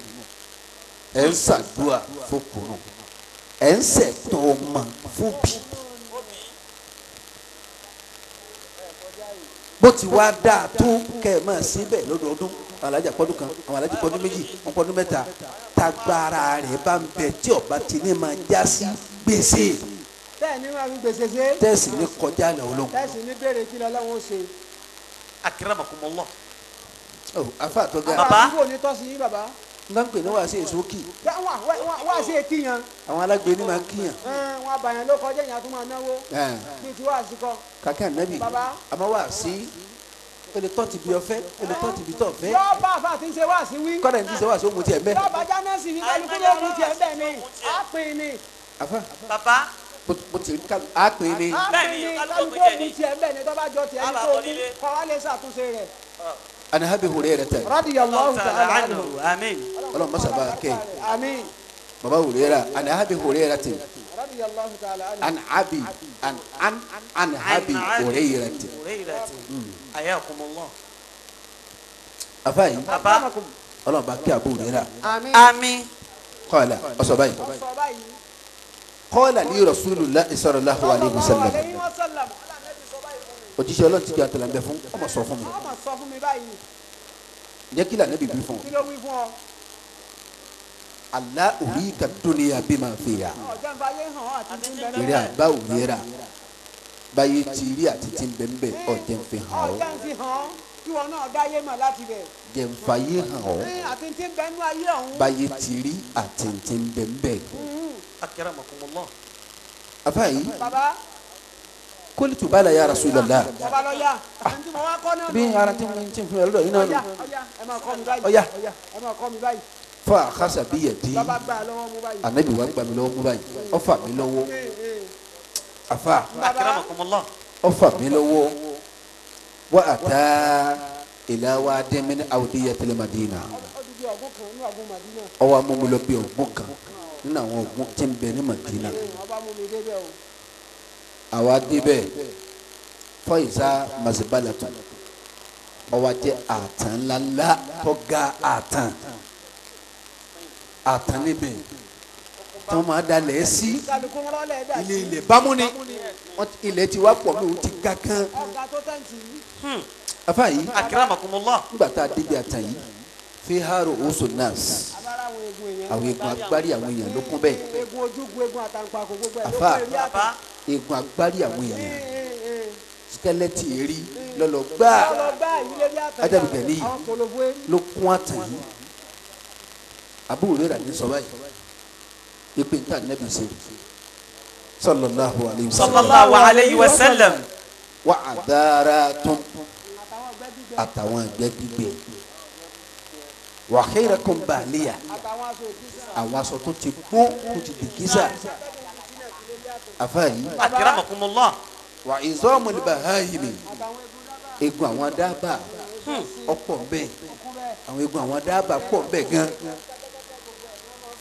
ẹ̀ ń ṣàdúà fókù nù ẹ̀ ń ṣẹ̀tọ́ ọmọ fóbì. Bó ti wá dáa tó kẹ́ ẹ̀ máa ṣe bẹ́ẹ̀ lọ́dọọdún alájà pọ́dún kan àwọn alájà pọ́dún méjì wọ́n pọ́dún mẹ́ta tagbára rẹ̀ bá ń bẹ tí ọba ti ní máa já sí gbèsè. Tẹ́ẹ̀ ní máa fi gbèsè ṣe. Tẹ́ẹ̀sì ní kọjá lọ olóhùn. Tẹ́ẹ̀sì ní béèrè kí lọ́lọ́run ó ṣe. Akramakumullah. Ọ afa àtọ́gà. Bàbá. Àbúrò ní tọ́sí yín bàbá. N bá ń pè ní wàásù èso kì. Wàásù èkì yan. Àwọn alágbe ní máa kíyàn. Wọn àbàyàn ló kọjá ìyàn tó máa náwó. Bí ti wàásù kọ. Kàkẹ́ ànábì. Bàbá. Àmọ́ wàásù o lè tọ́ ti bí ọfẹ́ o lè tọ́ ti bí tọ́ fẹ́. Yóò bá àfa àti ṣe wàásù wí. Kọ́dà ní ti ṣe wàásù ó mu tiẹ̀ mẹ́. Yóò bá jánẹ́sì wí kálukú ló mu tiẹ̀ bẹ́ẹ̀ ni. Á pin ni. Àfa. Bàbá. Bó ti ká á pin ni. Á pin ni kálukú ó mu tiẹ̀ bẹ́ẹ̀ ni tó bá jọ tiẹ̀ ní kó mú kọ́ wá lè ṣàtúnṣe rẹ̀. Ani habi Hurairata. Radiyallahu ta'ala anhu. Àmín. Ọlọ́run masa bá a kẹ́. Àmín. Baba Huraira ani habi Hurairata. Radiyallahu ta'ala anhu. An abi an an an habi Hurairata. Ayakumullah. Afa yìí. Baba. Ọlọ́run bá kẹ́ Abu Huraira. Àmín. Àmín. Qala ọsọ báyìí. Qala li Rasulullahi sallallahu alayhi wa sallam. Òjíṣẹ́ Ọlọ́run ti jẹ́ àtàlàmbẹ fún ọmọ sọ fún mi. Ọmọ sọ fún mi báyìí. Ǹjẹ́ kí lànà bìbí fún ọ? Kí ló wí fún ọ? Allah urika dunya bima fiha. Ọ̀jẹ̀ ń fayé hàn ọ́ àti tí ń bẹ lọ́wọ́. Eré àbá òwúrẹ́ra báyé ti rí àti tí ń bẹ ń bẹ ọ̀jẹ̀ ń fi hàn ọ́. Ọ̀jẹ̀ ń fi hàn ọ́ kí wọn náà dáyé mọ̀ láti bẹ̀. Jẹ̀ ń fayé hàn ọ́. Àti tí ń bẹ nú ayé ọ̀hún. Báyé ti rí àti tí ń bẹ ń bẹ. Akramakumullah. Afa yìí. Bàbá. Kóòtù bala ya Rasulullah. Bàbá lọ yá. Àti mo wá kọ́ náà. Bí ara tí mo ti ń fún ẹ lọ́dọ̀ yìí náà nù. Ọ̀yá ẹ máa kọ́ mi báyìí. Ọ̀yá ẹ máa kọ́ mi báyìí. Fa àkàṣà bí yẹ di. Bàbá gbà lọ́wọ́ mú báyìí. Ànábì wa gbà mí lọ́wọ́ mú báyìí. Ó fà mí lọ́wọ́. Afa. Akramakumullah. Ó fà mí lọ́wọ́. Wa ata ila wadin min awdiyatil Madina. Ọwọ́ amúmúlọ bí ọ̀gbun kan Nínú àwọn ogun tí ń bẹ ní Madina. Àwa débẹ̀ fọyìísá masibalatu ó wá jẹ́ àtàn ńláńlá tó ga àtàn àtàn níbẹ̀ tí wọ́n máa dalẹ̀ sí ilé ilẹ̀ bámú ni ilẹ̀ ti wá pọ̀ mi ò ti ga kan. Afa yìí akramakumullah nígbà tá a débi àtàn yìí fi haro oṣù nas àwọn egun agbárí àwọn èèyàn ló kún bẹ́ẹ̀. Afa egun agbárí àwọn èèyàn skẹlẹti eri lọlọ gbáà ajábìgẹ̀lì ló kún àtàn yìí. Abu Hurairah ní sọ báyìí ipe nta nẹbi ṣe sallallahu alayhi wa sallam sallallahu alayhi wa sallam wa adaratun àtàwọn ẹgbẹ́ gbígbẹ wa khayrakum baliya àwọn aṣọ tó ti gbó tó ti di gíza afa yìí akramakumullah wa izamul bahayimi egun àwọn dábàá ọ̀pọ̀ bẹ́ẹ̀ àwọn egun àwọn dábàá pọ̀ bẹ́ẹ̀ gan.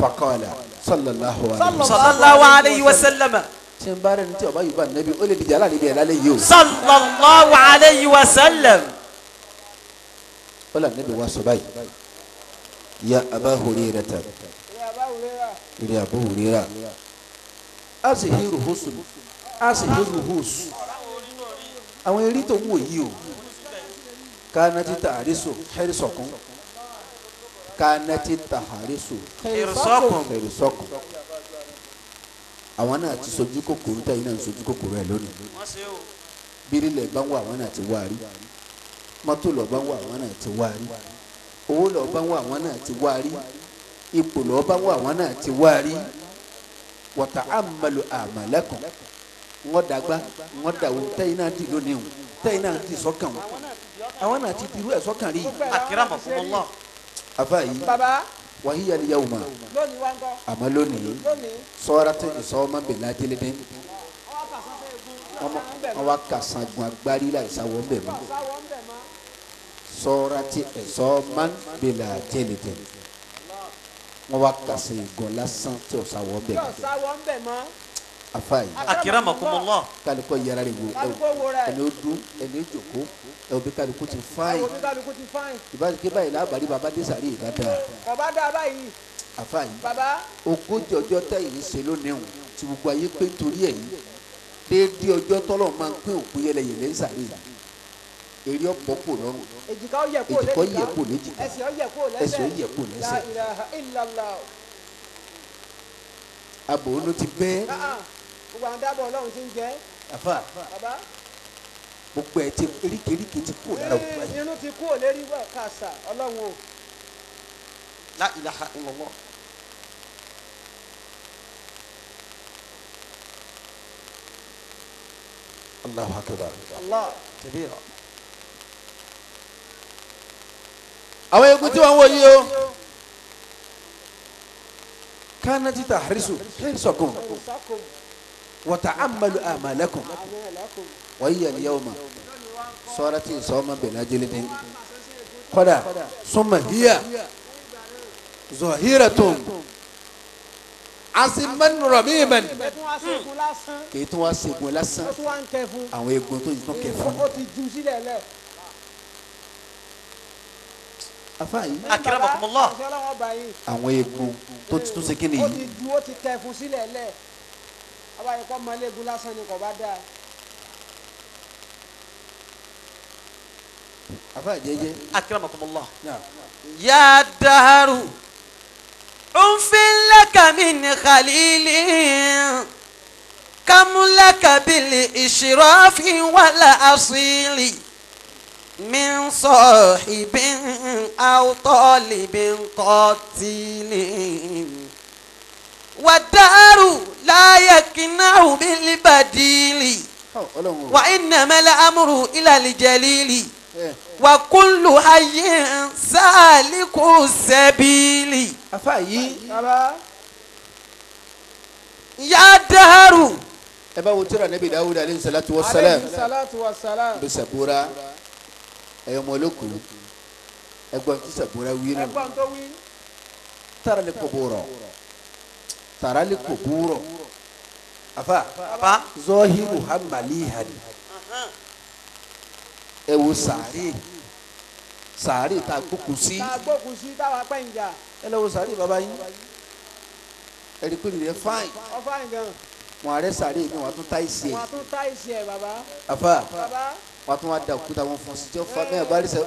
Fakala sallallahu alayhi wa sallam. Ṣé n bá rẹ̀ ní tí ọba yìí bá nẹ́bí ó lè dìjà láàrin ibi ẹ̀ lálẹ́ yìí o. Sallallahu alayhi wa sallam. Ó là nẹ́bí wa sọ báyìí. Ya Aba Hurairata. Ìrẹ̀ Abu Hurairah. Asihiru husun. Asihiru hus. Àwọn eré tó ń wò yìí o. Kánátì tàrísò hẹ́rìsọ̀kún. Kánátì tàrísò hẹ́rìsọ̀kún. Àwọn náà ti sojú kòkòrò tẹ̀yìn náà ń sojú kòkòrò ẹ̀ lónìí. Bírílẹ̀ bá ń wà àwọn náà ti wá rí. Mọ́tò lọ bá ń wà àwọn náà ti wá rí. Owó lọ bá ń wà àwọn náà ti wá rí. Ipò lọ bá ń wà àwọn náà ti wá rí. Wa ta'ammalu a'malakum. Wọ́n dàgbà wọ́n dàwọ́ tẹ̀yìn náà dì lónìí o tẹ̀yìn náà ti sọ́kàn o. Àwọn náà ti dirú ẹ̀ sọ́kàn rí. Akramakumullah. Afa yìí wàhíyà ni yawma àmọ́ lónìí sọ́ra tẹ ìsọ́ọ́mọ́ bẹ̀lá jẹ́lẹ́dẹ́ wọ́n wá kàṣà gun agbárí láì sáwọ́ ń bẹ̀ mọ́ sọ́ra tẹ ìsọ́ọ́mọ́ bẹ̀lá jẹ́lẹ́dẹ́ wọ́n wá kàṣà ìgàn lásán tí ò sáwọ́ ń bẹ̀ mọ́ afa yìí akramakumullah kálukọ yẹra rẹ wo ẹni ó dún ẹni ó jòkó ẹ òbí kálukú ti fáyìn ìbáṣepé báyìí lábàárí baba dé sàrí ìdáda bàbá dá báyìí afa yìí bàbá ogójì ọjọ́ tẹ̀yìn ṣe lónìí o tí gbogbo ayé pé nítorí ẹ̀ yìí déédéé ọjọ́ tọ́lọ̀ máa ń pín òkú yẹlẹyẹlẹ ń sàrí eré ọ̀pọ̀ kò lọ́rùn èjìká ó yẹ kó èjìká yẹ kó léjìká ẹsẹ̀ ó yẹ kó lẹ́sẹ̀ ẹsẹ̀ ó yẹ kó lẹ́sẹ̀ La ilaha illallah. Abo ló ti bẹ́ẹ̀. Gbogbo àwọn dábọ̀ ọlọ́run ti ń jẹ́. Afa gbogbo ẹ ti eríkèéríkèé ti kú lára òkú báyìí. Irun ti kú òlérí wẹ̀ kàṣà ọlọ́run o. La ilaha illallah. Allahu akbar. Allah. Kabira. Àwọn egun tí wọ́n ń wò yìí o. Kánátì tàhírísù hírísọ̀kùn wa ta'ammalu a'malakum wa hiya al-yawma sọ́ọ́rọ́tì sọ́ọ́mà bẹ̀rẹ̀ ajẹ́lẹ́dẹ́ kọ́dà summa hiya zahiratun asiman ramiman kì í tún wá segun lásán àwọn egun tó yìí tún kẹ fún. Ó ti ju sílẹ̀ lẹ̀. Afa yìí akramakumullah àwọn egun tó ti tún ṣe kí ni yìí. Ó ti ju ó ti kẹ fún sílẹ̀ lẹ̀ abayẹ kọ́ mọ́lẹ́gun lásán ni kò bá dáa. Afa jẹ́jẹ́. Akramakumullah. Ya daharu unfin laka min khalilin kam laka bil ishrafi wal asili min sahibin aw talibin qatilin wad-daharu la yaknahu bil badili wa innama al-amru ila al-jalili wa kullu hayyin saliku sabili. Afa yìí. Ya daharu. Ẹ bá wo tírà Nabi Dawud alayhi salatu wa salam. Alayhi salatu wa salam. Bí sàbúrà ẹ̀yọ́mọ olókùn ẹgbọ́n tí sàbúrà wí nù. Ẹgbọ́n tó wí. Tara lè kóbó rọ. Tàràlì kò búrọ̀ afa zọ́hírù hamalihani ẹ wo sàárè sàárè tá a gbókùn sí tá a gbókun sí táwa pẹ́ ń jà ẹ lọ wo sàárè bàbá yín ẹ rí i pé nìyẹn fáìn ọfà nǹkan wọn àrẹ sàárè mi wọn tún táìsì ẹ wọn tún tá ìsì ẹ bàbá afa bàbá wọn tún wá da òkúta wọn fún sí tí wọn fa bẹ́ẹ̀ bá rí sẹ ọ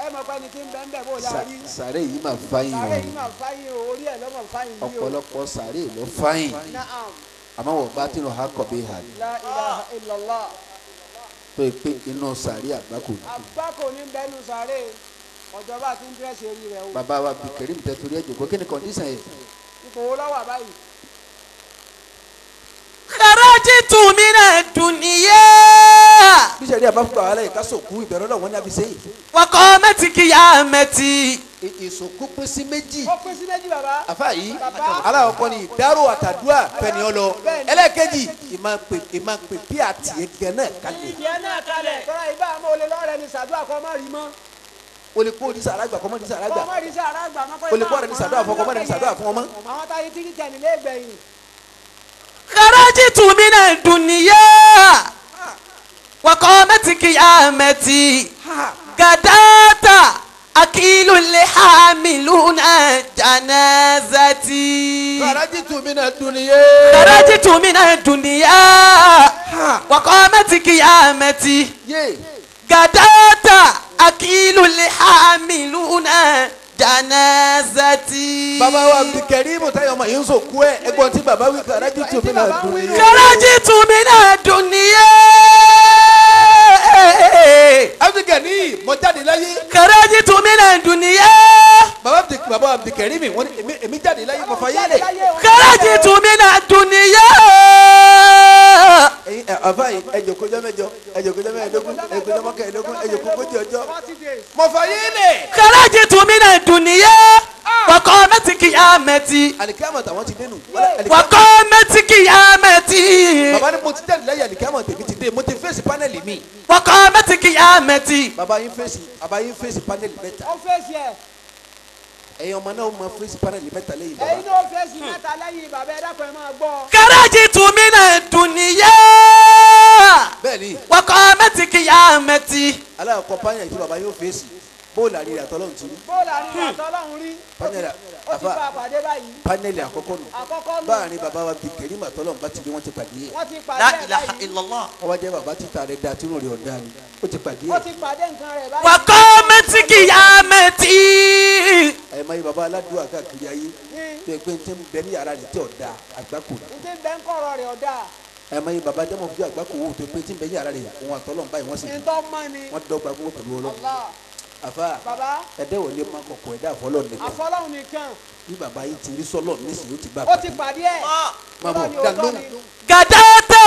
ẹ mọ̀ pé ní tí ń bẹ́ ń bẹ̀ bó la rí sàárè yìí mà fáyìn sàárè yìí o mà fáyìn o orí ẹ̀ lọ́mọ fáyìn yìí o ọ̀pọ̀lọpọ̀ sàárè ló fáyìn naam àmọ́ wọ́n bá tinú ha kọ̀ bí hà la ilaha illallah tó yẹ pé inú sàárè àgbákò ni. àgbákò ní bẹ́nu sàárè ọ̀jọ̀ba ti ń dírẹ́sì orí rẹ̀ o bàbá wa Abdulkareem tẹ torí ẹ jòkó kí ni kọ́ndíṣàn yẹ. ipò wo lọ́wọ́ báyìí Kharajtu mina dunya. bí sẹ́ni àbá fún bàbá yìí ká sòkú ìbẹ̀rù náà wọ́n ní àfi sẹ́yìn. Wa qamati qiyamati. Ìsòkú pín sí méjì. ó pín sí méjì bàbá àfa yìí Bàbá. aláwọ̀ kọ́ ni ìdárò àtàdúrà fẹ́ni ọ lọ Bẹ́ẹ̀ni. ẹlẹ́ẹ̀kejì ìmá pè bí àtìyẹ gan náà kalẹ̀ ìdí ẹ náà kalẹ̀ tọ́ra ibà àmọ́ olè lọ́rẹ̀ ni sàdúrà kọ́ má rí mọ́ o lè kó o ní sàrà gbà kọ́ mọ́ ní sàrà gbà kọ́ má rí sàrà gbà mọ́ kọ́ o lè kó ọ̀rẹ́ ní sàdúrà fún ọkọ mọ́ ní sàdúrà fún ọmọ. àwọn táyé tíkì tẹ̀ nílé ìgbẹ̀yìn Kharajtu mina dunya. Wa qamati qiyamati. Gadata akilu lihamiluna janazati. Kharajtu mina dunya. Kharajtu mina dunya. Wa qamati qiyamati. Yé Gadata akilu lihamiluna janazati. bàbá wa Abdulkareem táyọ̀ ọmọ yìí ń sòkú ẹ̀ ẹgbọ́n tí bàbá wí kharajtu mina dunya. Kharajtu mina dunya. Abdulkareem mo jáde láyé Kharajtu mina dunya. bàbá Abdulkareem wọ́n ní èmi jáde láyé mo fayé lẹ̀. Kharajtu mina dunya. Ẹ̀yin àfa yìí ẹ jókòó jọ́ mẹ́jọ ẹ jókòó jọ́ mẹ́ẹ̀ẹ́dógún ẹ jókòó jọ́ mọ́kànlélógún ẹ jókòó ogójì ọjọ́. forty days mo fayé lẹ̀. Kharajtu mina dunya. Wa qamati qiyamati. alikiyama tàwọn ti dénú. Wa qamati qiyamati. bàbá ni mo ti jáde láyé alikiyama tèmi ti dé mo ti fèsì pánẹ́lì mi. Wa qamati qiyamati. bàbá yín fèsì pánẹ́lì mẹ́ta. ó fèsì ẹ̀ ẹ̀yin ọmọ náà máa fèsì pánẹ́lì mẹ́ta lẹ́yìn bàbá. ẹ̀yin náà fèsì mẹ́ta lẹ́yìn bàbá ẹ dákun ẹ máa gbọ́ Kharajtu mina dunya. bẹ́ẹ̀ni Wa qamati qiyamati. alákọ̀ọ́ pánẹ́lì tí bàbá yóò fèsì bóòlù àríyá tọ́lọ́run ti rí. bóòlù àríwá tọ́lọ́run rí Pánẹ́lì ó ti bá a pàdé báyìí pánẹ́lì àkọ́kọ́ nù. àkọ́kọ́ nù báàrin bàbá wa Abdulkareem àtọ́lọ́run bá ti rí wọ́n ti pàdé ẹ̀. wọ́n ti pàdé La ẹ̀ ilaha báyìí illallah. wọ́n wá jẹ́ bàbá títà rẹ̀ da tínú rẹ̀ ọ̀dà ni ó ti pàdé ó ẹ̀. ti pàdé nǹkan rẹ̀ báyìí Wa qamati qiyamati. ẹ̀ máa yí bàbá aládùúgbò káàkiri ayé ní tó ẹ pé ń tẹ́ ń bẹ ní yàrá rẹ̀ tí ọ̀dà àgbákò ni. ní ti bẹ́ ń kọ̀rọ̀ rẹ̀ ọ̀dà ẹ máa yí bàbá jẹ́mọ̀ fún àgbákò wò tó pé tí ń bẹ ní yàrá rẹ̀ òun àtọ́lọ́run báyìí wọ́n sì ní tọ́ mọ́ ni wọ́n dọ́gba gbogbo pẹ̀lú Ọlọ́run. Allah àfa bàbá ẹ̀dẹ́ wọlé má kọ̀kọ̀ ẹ̀dá àfọlọ́ nìkan àfọlọ́hún nìkan bí bàbá yìí ti rí sọ́lọ̀ nísìnyí ó ti bá ó ti pàdé ẹ̀ máa bọ̀ Irọ́ ni, dá òótọ́ lóhùn. ni. Gadata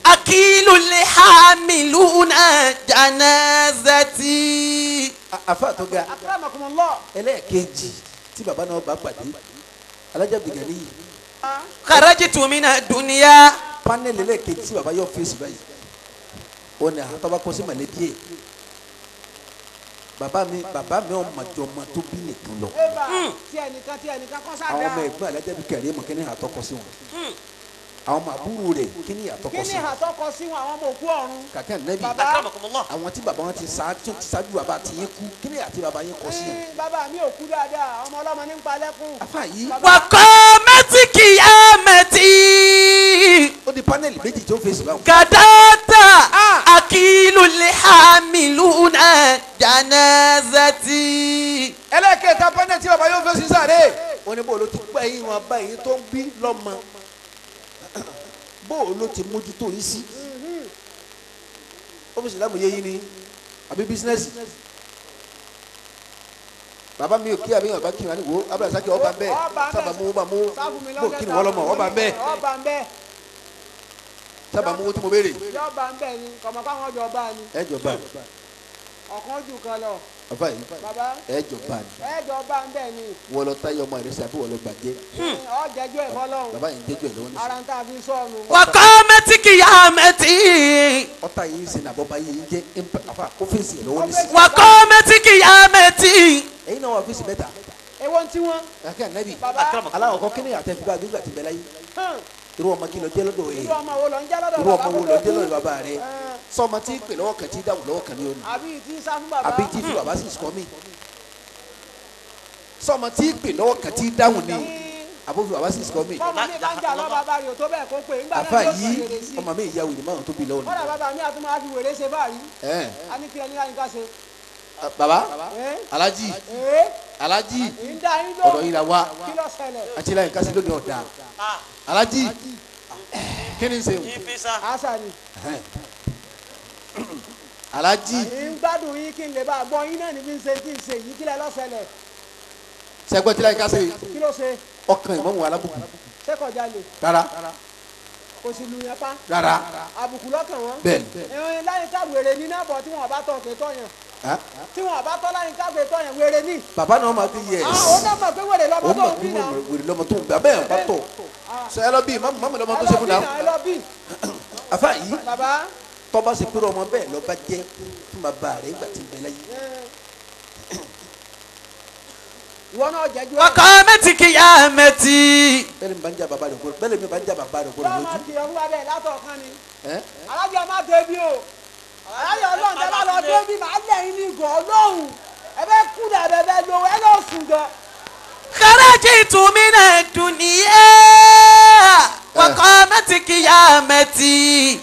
akilu lihamiluna janazati. Àfa tó ga akramakumullah ẹlẹ́ẹ̀kejì tí bàbá náà bá pàdé Alhaji Abdulgani yìí Kharajtu mina dunya. panel ẹlẹ́ẹ̀kejì tí bàbá yóò fèsì báyìí ó ní àtọ́ba kọ sí mọ̀lẹ́bí ẹ̀ bàbá mi ò mọ̀jọ́ mọ̀ tó bí nìkan lọ eba tí ẹnìkan kọ́ sáà àwọn dáa ọmọ ẹ̀gbọ́n Alhaji Abdulkareem kí ni àtọkọ sí wọn àwọn ọmọ àbúrò rẹ̀ kí ni àtọkọ kí ni sí wọn àtọkọ sí wọn àwọn ọmọ òkú ọ̀run kàkẹ́ nẹ́bí Bàbá. Akramakumullah. àwọn tí bàbá wọn ti ṣáájú bàbá ti yín kú kí ni àti bàbá yín kọ sí wọn. Ní bàbá mi ò kú dáadáa ọmọ ọlọ́mọ ní ń pa lẹ́kùn afa yìí Wa qamati qiyamati. ó di panel méjì tó fèsì báwọn. Gadata akilu lihamiluna janazati. ẹlẹ́kẹta panel tí bàbá yóò fèsì sáré. wọ́n ní bó ló ti pẹ́ yín wọn báyìí tó ń bí lọ́mọ bó ló ti mójútó yín sí. ọ́fíìsì lámùyé yín ni àbí bísínẹ́sì. bàbá mi ò kí àbí ọba kí wọn ni wo abdulrasaki ọba ń bẹ sábà mú ọba mú bó kí ni wọ́n lọ́mọ ọba ń bẹ ọba ń bẹ sábà mú owó tí mo béèrè. yọba ń bẹ ni kọmọ káwọn jọ bá ni ẹ jọ bá mi ọ̀kan jù kan lọ bàbá yìí bàbá ẹ jọ bá mi ẹ jọ bá ń bẹ ni wọ́n lọ táyé ọmọ rẹ sí àbí wọ́n lọ gbàjẹ́ ọ jẹjọ ẹ fọlọ́run bàbá yìí ń jẹ́jọ́ ẹ̀ lọ́wọ́ nísìnyí. ara ń tà fi sọnù Wa qamati qiyamati. ọ̀tá yìí ń sin àbọ̀bá yìí ń jẹ́ àfa kó fèsì ẹ̀ lọ́wọ́ nísìnyí. Wa qamati qiyamati. ẹ̀yin náà wà fèsì mẹ́ta Èwo ń tí wọn. Kàkẹ́ ànábì. Bàbá. Aláwọ̀ kọ́ kíni àtẹ̀fígbà gbígbà ti bẹ̀ láyé. Irú ọmọ kí ló jẹ́ lọ́dọ̀ yìí. Irú ọmọ wo ló ń jẹ́ lọ́dọ̀ Irú ọmọ wo ló jẹ́ lọ́dọ̀ bàbá bàbá rẹ̀. Sọmọ tí pè lọ́wọ́ kan tí dáhùn lọ́wọ́ kan ní òní. Àbí tí sá fún bàbá. Àbí tí fi bàbá sì sọ mí. Sọmọ tí pè lọ́wọ́ kan tí dáhùn ní. Àbó fi bàbá sì sọ mí. Bọ́mọ mi bá ń jà lọ́ bàbá rẹ̀ ò tó bẹ́ẹ̀ kó pè. Ńgbà Àfa náà yóò sọ yìí wèrè sí. ọmọ mi ìyá wèrè márùn tó bí lọ́wọ́ ni. Kọ́dà bàbá mi àtúmọ̀ á fi wèrè ṣe báyìí. A ní kí ẹni láyé ká ṣe. Bàbá Alhaji Alhaji ọ̀dọ̀ yìí la wá. Kí ló ṣẹlẹ̀? Àti láyé ká ṣe lónìí ọ̀dà. Alhaji kí ni ń ṣe o? Àṣà ni. Alhaji. Ń gbádùn yín kí n lè bá a gbọ́ yín náà ní bí ń ṣe tí ń ṣe yìí kí lẹ ló ṣẹlẹ̀? Sẹ́gbọ́n tí láyé ká ṣe. Kí ló ṣe? Ọkàn ìmọ̀mù alábùkù. Ṣé kò jalè? Rárá. Kò sì lu yẹn pa. Rárá. Àbùkù lọ́kàn wọn. Bẹ́ẹ̀ni. Ìrìn láyé ká wèrè ní náà bọ̀ tí wọn bá tọ̀ kè tọ̀ yẹn. Tí wọn bá tọ́ láyé ká wèrè tọ̀ yẹn wèrè ní. Bàbá náà máa fi yẹ. Àwọn náà mọ̀ pé wèrè lọ́mọ tó ń bí náà. Wèrè lọ́mọ tó ń bí abẹ́ yẹn bá tọ̀. Sọ ẹ lọ bí mọ́mù lọ́mọ tó ṣe fún náà. Ẹ lọ bí. Àfa yìí. Bàbá. Tọ́ba ṣe pé ọmọ bẹ́ẹ̀ lọ́ba jẹ́ fún bàbá rẹ̀ ìgbà tí ń bẹ láyé. Ìwọ náà jẹ́jú ẹ̀. Ọkọ mẹ́tì kìyà mẹ́tì. Bẹ́ẹ̀ni mi bá ń jà bàbá rẹ̀ kúrò bẹ́ẹ̀ni mi bá ń jà bàbá rẹ̀ kúrò lójú. Yóò máa kìlọ̀ fún bàbá ẹ̀ látọ̀ọ̀kan ni. Alájọ má débi o. Alájọ ọlọ́run tẹ́ bá lọ débi màá lẹ́yìn ní ìgò ọlọ́run. Ẹ bẹ́ kú dà bẹ́ẹ̀ bẹ́ẹ̀ lówó ẹ lọ sùn gan. Kharajtu mina dunya wa qamat qiyamati.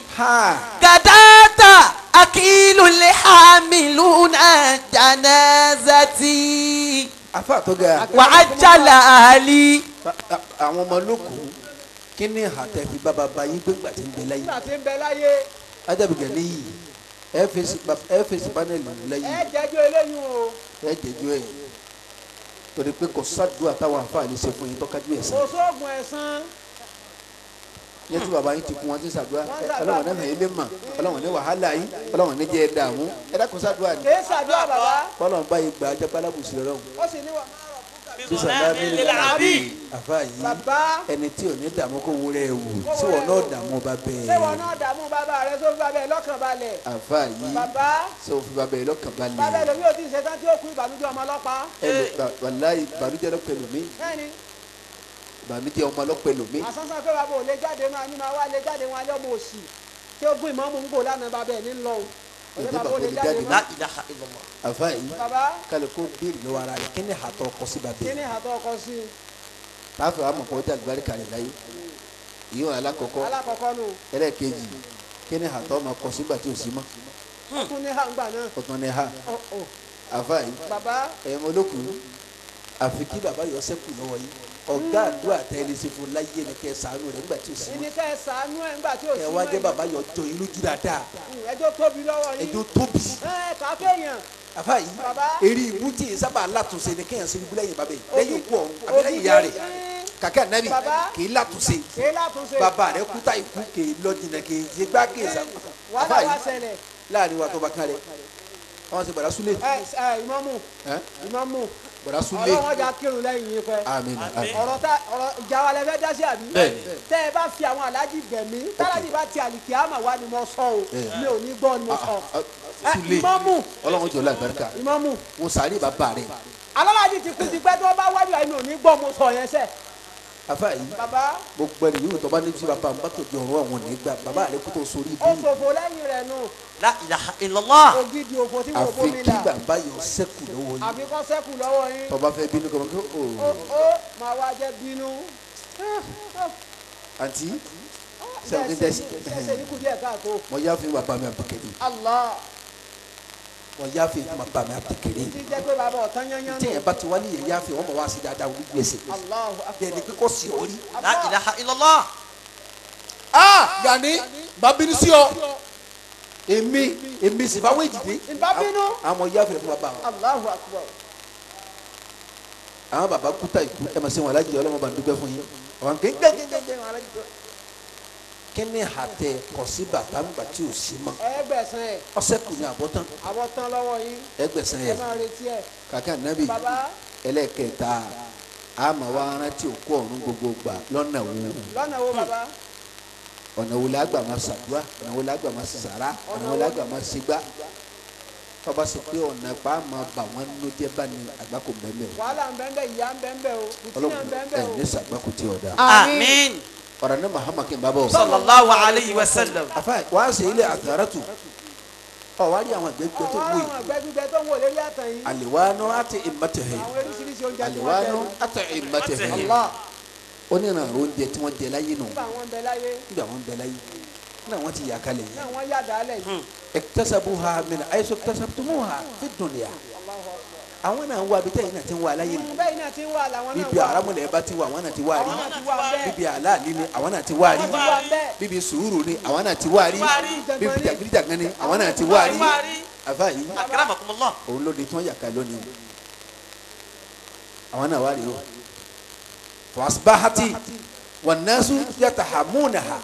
Gadata akilu lihamiluna janazati. Afa tó ga. Wa ajala ali. Àwọn ọmọ olóko kí ni àtẹ fi bá bàbá yín gbé gbà tí ń bẹ láyé. Gbà tí ń bẹ láyé. Ajábìgẹ̀ níyì ẹ fèsì panẹ́lì láyé. Ẹ jẹ́jọ́ eléyìí o. Ẹ jẹ́jọ́ ẹ torí pé kò sádùá táwọn àǹfààní ṣe fún yín tọ́kájú ẹ̀san. Kò sóògùn ẹ̀san. Yẹn tí bàbá yín ti kún wọn ti sàdúrà ọlọ́wọ̀n náà yín lè mà ọlọ́wọ̀n ní wàhálà yín ọlọ́wọ̀n ní jẹ́ dààmú ẹ dákun sàdúrà ni. Kì í sàdúrà bàbá. Bọ́lọ̀ ń bá yín gbà á jẹ́ pálábùsì lọ́rùn. Ó sì ní wà. Bisalaami àfa yìí ẹni tí ò ní dààmú kó wúrẹ́ wò tí wọn náà dààmú bá bẹ́ẹ̀. Ṣé wọn náà dààmú bàbá rẹ sófin bàbá ẹ lọ́kàn balẹ̀. Àfa yìí sófin bàbá ẹ lọ́kàn balẹ̀. Bàbá ẹ lómi ò tí ì ṣetán tí ó kú ìbànújẹ́ ọmọ ọlọ́pàá. Ẹ lò wàláhì ìbànújẹ́ lọ́pẹ́ lómi. Ìbànújẹ́ ọmọ ọlọ́pẹ́ lómi. Àsánsán pé bàbá ò lè jáde máa ní máa wá lè jáde wọn alẹ́ ọmọ òsì tí ó gún ìmọ̀ọ́mù ń gbò lánàá bàbá ẹ̀ ní lọ o. Ìdí bàbá olè jáde La ilaha illallah. Àfa yìí kálukú béèrè lọ́wọ́ ara rẹ̀ kí ni àtọ̀ ọkọ sí bàbá yìí. Kí ni àtọ̀ ọkọ sí. Táàfin wa mọ̀ kó dé àlùbáríkà rẹ̀ láyé. Ìyóò alákọ̀ọ́kọ́. Alákọ̀ọ́kọ́ nù. Ẹlẹ́ẹ̀kejì kí ni àtọ̀ ọmọ kọ sígbà tí ò sí mọ́. Ó tún ní ha ńgbà náà. Ó tún ní ha. Àfa yìí. Bàbá. Ẹ̀yẹ́mọ olókùn àfi kí bàbá yọ sẹ́kù lọ́wọ́ yìí. Ọ̀gá àdúrà tẹ́lẹ̀ ṣe fún láyé ni kẹ́ ṣàánú rẹ̀ nígbà tí ò sí mọ́. Ìní kẹ́ ṣàánú ẹ̀ nígbà tí ò sí mọ́. Ẹ wá jẹ́ bàbá yọ jọ yín lójú dáadáa. Ẹjọ́ tóbi lọ́wọ́ yín. Ẹjọ́ tóbi. Ẹ kàáfẹ́ yàn. Àfa yìí eré ibú tí yìí sábà látúnṣe ni kéèyàn ṣe ibú lẹ́yìn bàbá yìí lẹ́yìn òkú ọ̀run àbí lẹ́yìn ìyá rẹ̀ kàkẹ́ ànábì kì í látúnṣe bàbá rẹ̀ kú tá ikú kì í lọ jìnnà kì í ṣe gbá kì í sá. Àfa yìí láàrin wa tó bá kán rẹ̀ wọ́n ṣe bàrà súlẹ̀. Ẹ ẹ ìmámù ìmámù bọ̀dá súlẹ̀. Ọlọ́run ọjà kírun lẹ́yìn yín pẹ́. Àmín àmín. Ọ̀rọ̀ tá ọ̀rọ̀ ìjà wa lẹ fẹ́ dá sí àbí. Bẹ́ẹ̀ni. Tẹ́ ẹ bá fi àwọn aláàjì gbẹ̀mí tálájì bá ti àlìkí àmà wá ni mo sọ o mi ò ní gbọ́ ni mo sọ. Súlẹ̀ ìmámù. Ọlọ́run jọ̀ọ́ làbẹ́ríkà. Ìmámù. Wo sàárè bàbá rẹ̀. Alálàájì ti kú ti pẹ́ tí wọ́n bá wájú àìní ò ní gbọ́ mo sọ yẹn sẹ́. Àfa yìí gbogbo ẹni yóò tọ́ bá ní tí bàbá ń bá tòjú ọ̀run àwọn ò ní gbà bàbá rẹ̀ kó tó sórí ibú. Ó ṣòfò lẹ́yìn rẹ̀ nù. La ilaha illallah. Ògidì òfò tí wò bómi Àfi la. kí bàbá yọ sẹ́kù lọ́wọ́ yín. Àfi kọ́ sẹ́kù lọ́wọ́ yín. Tọ́ba fẹ́ bínú kọ́ mọ́ kí o. Ó máa wá jẹ́ bínú. Àǹtí sẹ́wọ̀n kí n tẹ́sí. Ṣé ní kú díẹ̀ káàtó. Mo yá fi bàbá mi àbùkẹ́rì. Allah. Mo yá fi bàbá mi àbùkẹ́rì. Ti jẹ́ pé bàbá ọ̀tán yányán nù. Tí yẹn bá ti wá ní yẹn yá fi wọ́n mọ̀ wá sí dáadáa wọ́n gbèsè. Allahu akbar. Bẹ́ẹ̀ ni kíkọ́ sí orí. La ilaha illallah. Ah Gani bá bínú sí ọ. Èmi sì bá wéjì dé. Ìbá bínú. Àwọn yá fi fún bàbá wọn. Allahu akbar. Àwọn bàbá kúta ìkú ẹ mà ṣe wọn alájẹ ọlọ́mọ bá ń dúpẹ́ fún yín. Àwọn gẹ́gẹ́gẹ́gẹ́ wọn alájẹ. Kí ni àtẹ kọ̀ sí bàbá ńgbà tí ò sí mọ́? Ẹgbẹ̀sán ẹ̀. Ọsẹ kù ní àbọ̀tán. Àbọ̀tán lọ́wọ́ yín. Ẹgbẹ̀sán ẹ̀. Ẹ máa retí ẹ̀. Kàkà nábì. Ẹlẹ́kẹta àmọ́ wa rántí òkú ọ̀run gbogbo gbà lọ́nà wo. Lọ́nà wo bàbá? Ọ̀nà wo la gbà máa ṣàdúrà? Ọ̀nà wo la gbà máa ṣe sàrà? Ọ̀nà wo la gbà máa ṣe gbá? Tọ́ba sọ pé ọ̀nà pa máa bà wọ́n nínú jẹ́ bá ní àgbákò bẹ́ẹ̀. Wàhálà ń bẹ́ẹ̀ ìyá ń bẹ́ẹ̀ o. Ọlọ́run ẹ̀ ní sàgbákò tí ọ̀dà. Àmín. Ọ̀rọ̀ ní Muhammad kí n bá bọ̀. Sallallahu alayhi wa sallam. Àfa wàá ṣe ilé àgàràtù. Ọ̀ wá rí àwọn àgbẹ̀gbẹ̀ tó wù yìí. Àwọn àgbẹ̀gbẹ̀ tó ń wò lórí àtàn yìí. Àlèwánú àti ìmọ̀tẹ̀hẹ̀. Àwọn oríṣiríṣi oúnjẹ tí wọ́n jẹ. Àlèwánú àti ìmọ̀tẹ̀hẹ̀. Ó ní ìrànrò oúnjẹ tí wọ́n jẹ láyé nù. Nígbà wọ́n bẹ láyé. Nígbà wọ́n bẹ láyé. Nígbà wọ́n ti yà kalẹ̀ yìí. Nígbà wọ́n yà dálẹ̀ yìí. Iktasabuha min haythu iktasabtumuha fi dunya. Àwọn náà ń wá abitẹ́ yìí náà ti ń wá aláyé nù. Bẹ́ẹ̀ náà ti ń wá làwọn náà wá. Bíbi àràmúlẹ̀ bá ti wá àwọn náà ti wá rí. Bíbi àlàálí ni àwọn náà ti wá rí. Bíbi sùúrù ni àwọn náà ti wá rí. Bíbi jàgídíjàgan ni àwọn náà ti wá rí. Àfa yìí akramakumullah. Òun ló di tí wọ́n yà ká lónìí o. Àwọn náà wá rí o. Fasbahati wannasu yatahamunaha.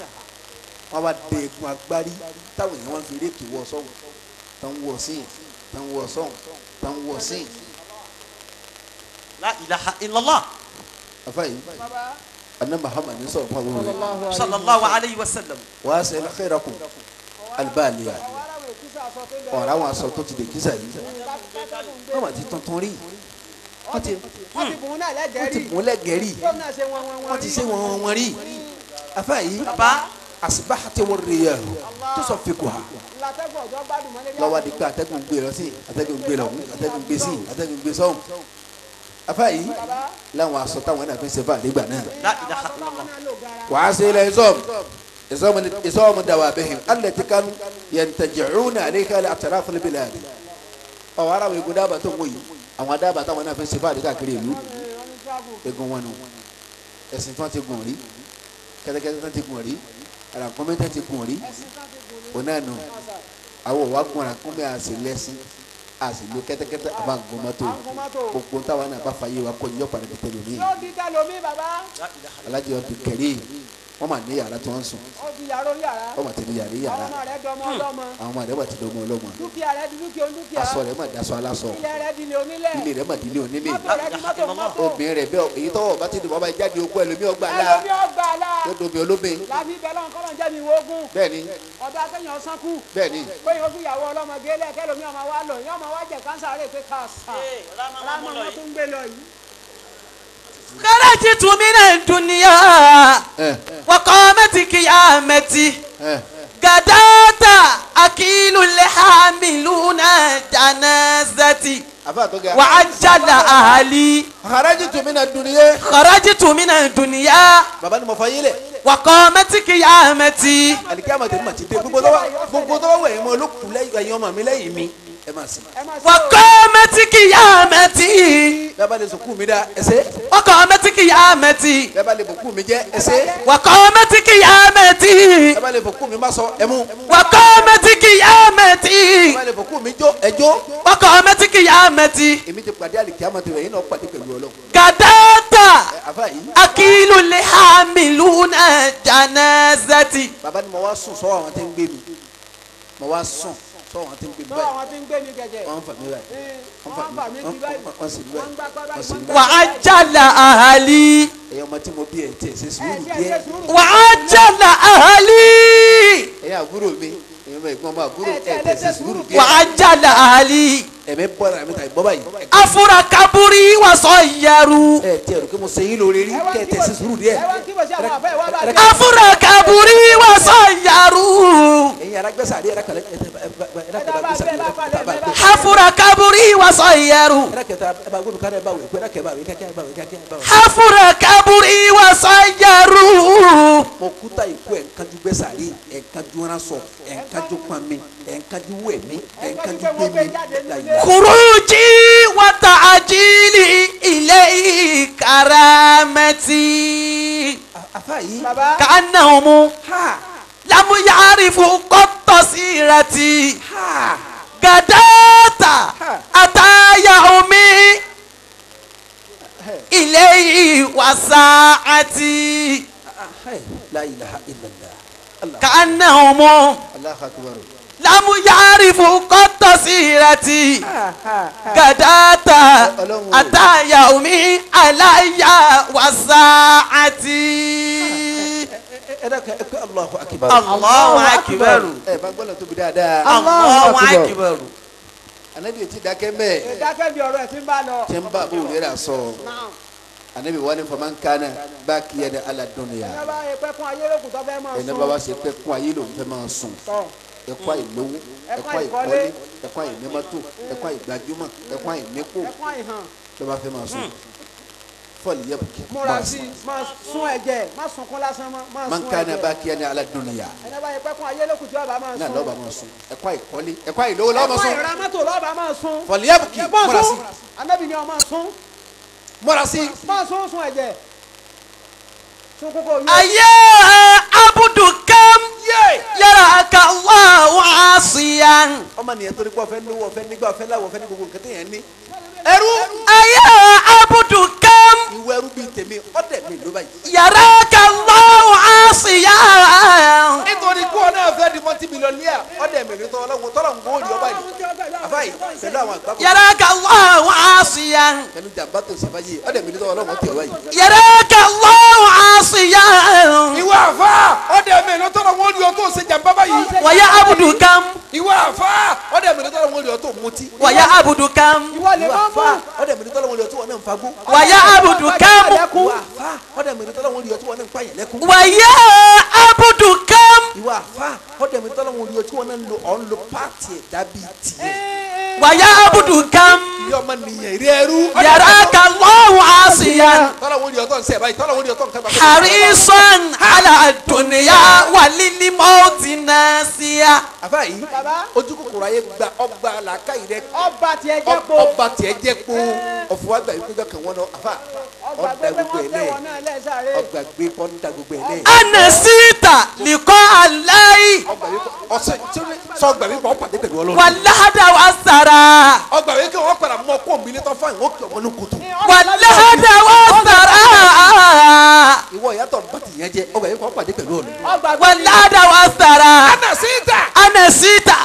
Wọ́n wá dé egun agbárí táwọn èèyàn wọn fi réèkì wọ sọ́hùn tán wọ sí tán wọ sọ́hùn tán wọ sí. La ilaha illallah. Afa yìí anna Muhammad ní sọ̀rọ̀ fún àwọn olùwẹ̀. Sallallahu alayhi wa sallam. Wàá sẹ́ khayrakum albaliya. Ọ̀rọ̀ àwọn aṣọ tó ti dè kísà yìí wọ́n mà ti tuntun rí. Wọ́n ti bùn lẹ́gẹ̀rì. Wọ́n ti ṣe wọ́n wọ́n rí. Afa yìí asibahati wọ́n tó sọ fi kù ha. Lọ́wọ́ di pé atẹ́gùn gbé lọ sí atẹ́gùn gbé lọ atẹ́gùn gbé sí atẹ́gùn gbé sọ́hùn. Afa yìí láwọn aṣọ táwọn náà fi ń ṣe fún àdégbà náà. Wàá ṣe ilẹ̀ ìsọ́mu ìsọ́mu dawabihim allati kanu yantaji'una alayka li atraf al-bilad. Ọ̀ ara àwọn egun dábàá tó ń wò yìí àwọn dábàá táwọn náà fi ń ṣe fún àdégbà kiri ìlú. Egun wọn nù ẹ̀sìn tí wọ́n ti gùn rí kẹ́tẹ́kẹ́tẹ́ tí wọ́n ti gùn rí ràkúnmí tẹ́ ti gùn rí onánu àwọn òwà gun ràkúnmí àsì lẹ́sìn àsì ló kẹ́tẹ́kẹ́tẹ́ àbá gun mọ́tò gbogbo táwọn náà bá fàyè wa kọ́ yọ padà tẹ̀lé mi. Alájẹ ọdún kẹrí wọ́n mà ní yàrá tí wọ́n ń sùn wọ́n mà ti ní yàrá yàrá àwọn ọmọ rẹ̀ mà ti dọmọ ọlọ́mọ aṣọ rẹ̀ mà daṣọ aláṣọ ilé rẹ̀ mà dilé onílé obìnrin rẹ̀ bẹ́ẹ̀ èyí tọ́wọ́ bá ti dùn bàbá jáde okú ẹlòmí ọgbà la yóò domi olómi. Bẹ́ẹ̀ni ọ̀dọ̀ akẹ́yìn ọ̀sánkù bẹ́ẹ̀ni pé ogun ìyàwó ọlọ́mọge lẹ́ẹ̀kẹ́ lómi ọmọ wa lọ yọmọ wa jẹ kánsá rẹ̀ pé káàsà rámọ wọn tó ń gbé lọ yìí. Kharajtu mina dunya wa qamati qiyamati gadata akilu lhamiluna janazati wa ajala ahli. Kharajtu mina dunya. Kharajtu mina dunya. Baba ni mo fa yele. Wa qamati qiyamati. Alikiyama tẹ ma ti dé gbogbo tó bá wẹ̀ ẹ̀ mọ́ olókùn lẹ́yìn ẹ̀yin ọmọ mi lẹ́yìn mi ẹ máa sìn. Wa qamati qiyamati. Bẹ́ẹ̀ bá lè sọkú mi dá ẹsẹ̀. Wa qamati qiyamati. Bẹ́ẹ̀ bá lè bòkú mi jẹ́ ẹsẹ̀. Wa qamati qiyamati. Bẹ́ẹ̀ bá lè bòkú mi má sọ ẹmu. Wa qamati qiyamati. Bẹ́ẹ̀ bá lè bòkú mi jó ẹjó. Wa qamati qiyamati. Èmi ti pàdé alikiyama tẹ ẹ̀yin náà pàdé pẹ̀lú Ọlọ́run. Gadata akilu lhamiluna janazati. Bàbá ni mo wá sùn sọ́wọ́ àwọn tí ń gbé mi mo wá sùn sọ́wọ́ àwọn tí ń gbé mi báyìí. Sọ́wọ́ àwọn tí ń gbé mi gẹ̀gẹ̀. Wọ́n fà mí báyìí. Wọ́n fà mí báyìí. Wọ́n sì mí báyìí. Wọ́n sì mí báyìí. Wa ajala ahali. Ẹ̀yin ọmọ tí mo bí ẹ̀ tẹ̀ ṣe sùúrù díẹ̀. Wa ajala ahali. Ẹ̀yin àbúrò mi ẹ̀yin ọmọ ẹ̀gbọ́n ọmọ àbúrò ẹ̀ tẹ̀ ṣe sùúrù díẹ̀. Wa ajala ahali. Ẹ̀mí bọ́ra ẹ̀mí tàbí bọ́ báyìí. Afura kaburi wa sọyaru. Ẹ tiẹ̀ rò pé mo ṣe yín lóore rí kẹ́ ẹ tẹ̀ ṣe sùúrù díẹ̀. Afura kaburi wa sọyaru. Ẹ̀yin arágbẹ́sàrí ẹ̀rákàlẹ́ Afura kaburi wa sọyaru. Afura kaburi wa sọyaru. Mo kúta ikú ẹ̀ nkájú gbẹ́sàrí ẹ̀ nkájú ránṣọ ẹ̀ nkájú pọnmi ẹ̀ nkájú wẹ̀mí ẹ̀ nkájú gbẹ̀mí. Khuruji wa ta'ajili ilayhi karamati. Afa yìí. Ka'annahum lam ya'rifu qatta sirati. Gadata ata yaumi ilayhi wa sa'ati. La ilaha illallah. Ka'annahum Allahu akbar. Lam ya'rifu qatta sirati. Gadata ata yaumi alayya wa sa'ati. Allahu akbar. Allahu akbar. Ẹ bá gbọ́dọ̀ tóbi dáadáa. Allahu akbar. Anabi ti dákẹ́ mbẹ́. Ìdákẹ́ bí ọ̀rọ̀ ẹ̀ ti ń bá lọ. Tí ń bá Abu Hurairah sọ. Anabi wani faman kana baqiyan ala dunya. Ẹni bá yẹ pẹ́ kún ayé lókun tó fẹ́ máa sùn. Ẹni bá wá ṣe pẹ́ kún ayé lòun fẹ́ máa sùn. Ẹ̀kọ́ àìlówó, ẹ̀kọ́ àìkọ́lé, ẹ̀kọ́ àìnímọ́tò, ẹ̀kọ́ àìgbajúmọ̀, ẹ̀kọ́ àìnípò. Tó bá fẹ́ máa sùn. Fọ́ọ̀lì yẹ kí. Múra sí máa sún ẹ̀jẹ̀, má sunkún lásán mọ́, máa sún ẹ̀jẹ̀. Man kana baqiyan ala dunya. Ẹni bá yẹ pẹ́ kún ayé lókun tí ọba máa sùn. Náà lọ́ba máa sùn. Ẹ̀kọ́ àìkọ́lé, ẹ̀kọ́ àìlówó lọ́ba máa sùn. Ẹ̀kọ́ àìramọ́tò lọ́ba máa sùn. Fọ́ọ̀lì yẹ kí múra sí. Anabi ni ọ máa sún. Múra sí. Máa sún sún ẹ̀jẹ̀. Sún kókó yóò. Ayé abudu kam yaraka Allahu asiyan. Ọmọ nìyẹn torí pé ọ̀fẹ́ lówó ọ̀fẹ́ nígbà ọ̀fẹ́ láwọ̀ ọ̀fẹ́ ní gbogbo nǹkan téèyàn ní. Ẹrú. Ayé abudu kam. Ìwọ ẹrú bíi tèmi ọ̀dẹ̀ mi ló báyìí. Yaraka Allahu asiyan. Nítorí kó ọ náà fẹ́ di mọ́tí-mílíọ̀nìyà ọ̀dẹ̀ mi ní tọ́lọ́wọ́ tọ́lọ́ ń gbóòrì ọba yìí. Àfáì pẹ̀lú àwọn àgbákò. Yaraka Allahu asiyan. Pẹ̀lú jàmbá tó ṣe fáyé ọ̀dẹ̀ mi ní tọ́lọ́wọ́ tẹ̀ wáyé. Yaraka Allahu asiyan. Ìwọ àfá ọ̀dẹ̀ mi ní tọ́lọ́wọ́ rí ọ tó ṣe jàmbá báyìí. Wàyà abudu kam. Ìwọ àfá ọ̀dẹ̀ mi ní tọ́lọ́wọ́ rí ọ tó mutí. Wàyà abudu kam. Ìwọ lè má mú. Ọ̀dẹ̀ mi ní tọ́lọ́wọ́ rí ọ tó wọn náà ń fagbó. Wàyà abudu kam. Ìwọ àfá ọ̀dẹ̀ mi ní tọ́lọ́wọ́ rí ọ tó wọn náà ń pààyàn lẹ́kún. Wàyà abudu kam. Ìwọ àfá ọ̀dẹ̀ mi ní tọ́lọ́wọ́ rí ọ tí wọn náà ń lo ọ̀ ń lo pààtì ẹ̀dá bíi tiẹ̀. Wàyà abudu kam. Ìyá ọmọ nìyẹn ìrí ẹrú. Yaraka Allahu asiyan. Tọ́lọ́wọ́ rí ọ tó ń sẹ̀ báyìí tọ́lọ́wọ́ rí ọ tó ń kẹ́ Harisan ala dunya walil mauti nasiya. Àfá yìí ojú kòkòrò ayé gba ọgbà làákàyè rẹ. Ọba tiẹ̀ jẹ́ po. Ọba tiẹ̀ jẹ́ po. Ọ̀fọ̀ wa gbà yìí kójọ kàn wọ́n lọ àfá ọ̀dà gbogbo ẹ̀ lẹ̀ ọgbà gbé pọ́ńdà gbogbo ẹ̀ lẹ̀. Anasita liqa Allahi. Ọ̀sẹ̀ sọ gbà wípé wọ́n pàdé pẹ̀lú Ọlọ́run. Walahada wa sara. Ọgbà wípé wọ́n padà mọ kó mi létọ́ fáyìn wọ́n kì ọmọ ní kutu. Walahada wa sara. Ìwọ ìyàtọ̀ bá ti yẹn jẹ ọgbà wípé wọ́n pàdé pẹ̀lú Ọlọ́run. Walahada wa sara. Anasita. Anasita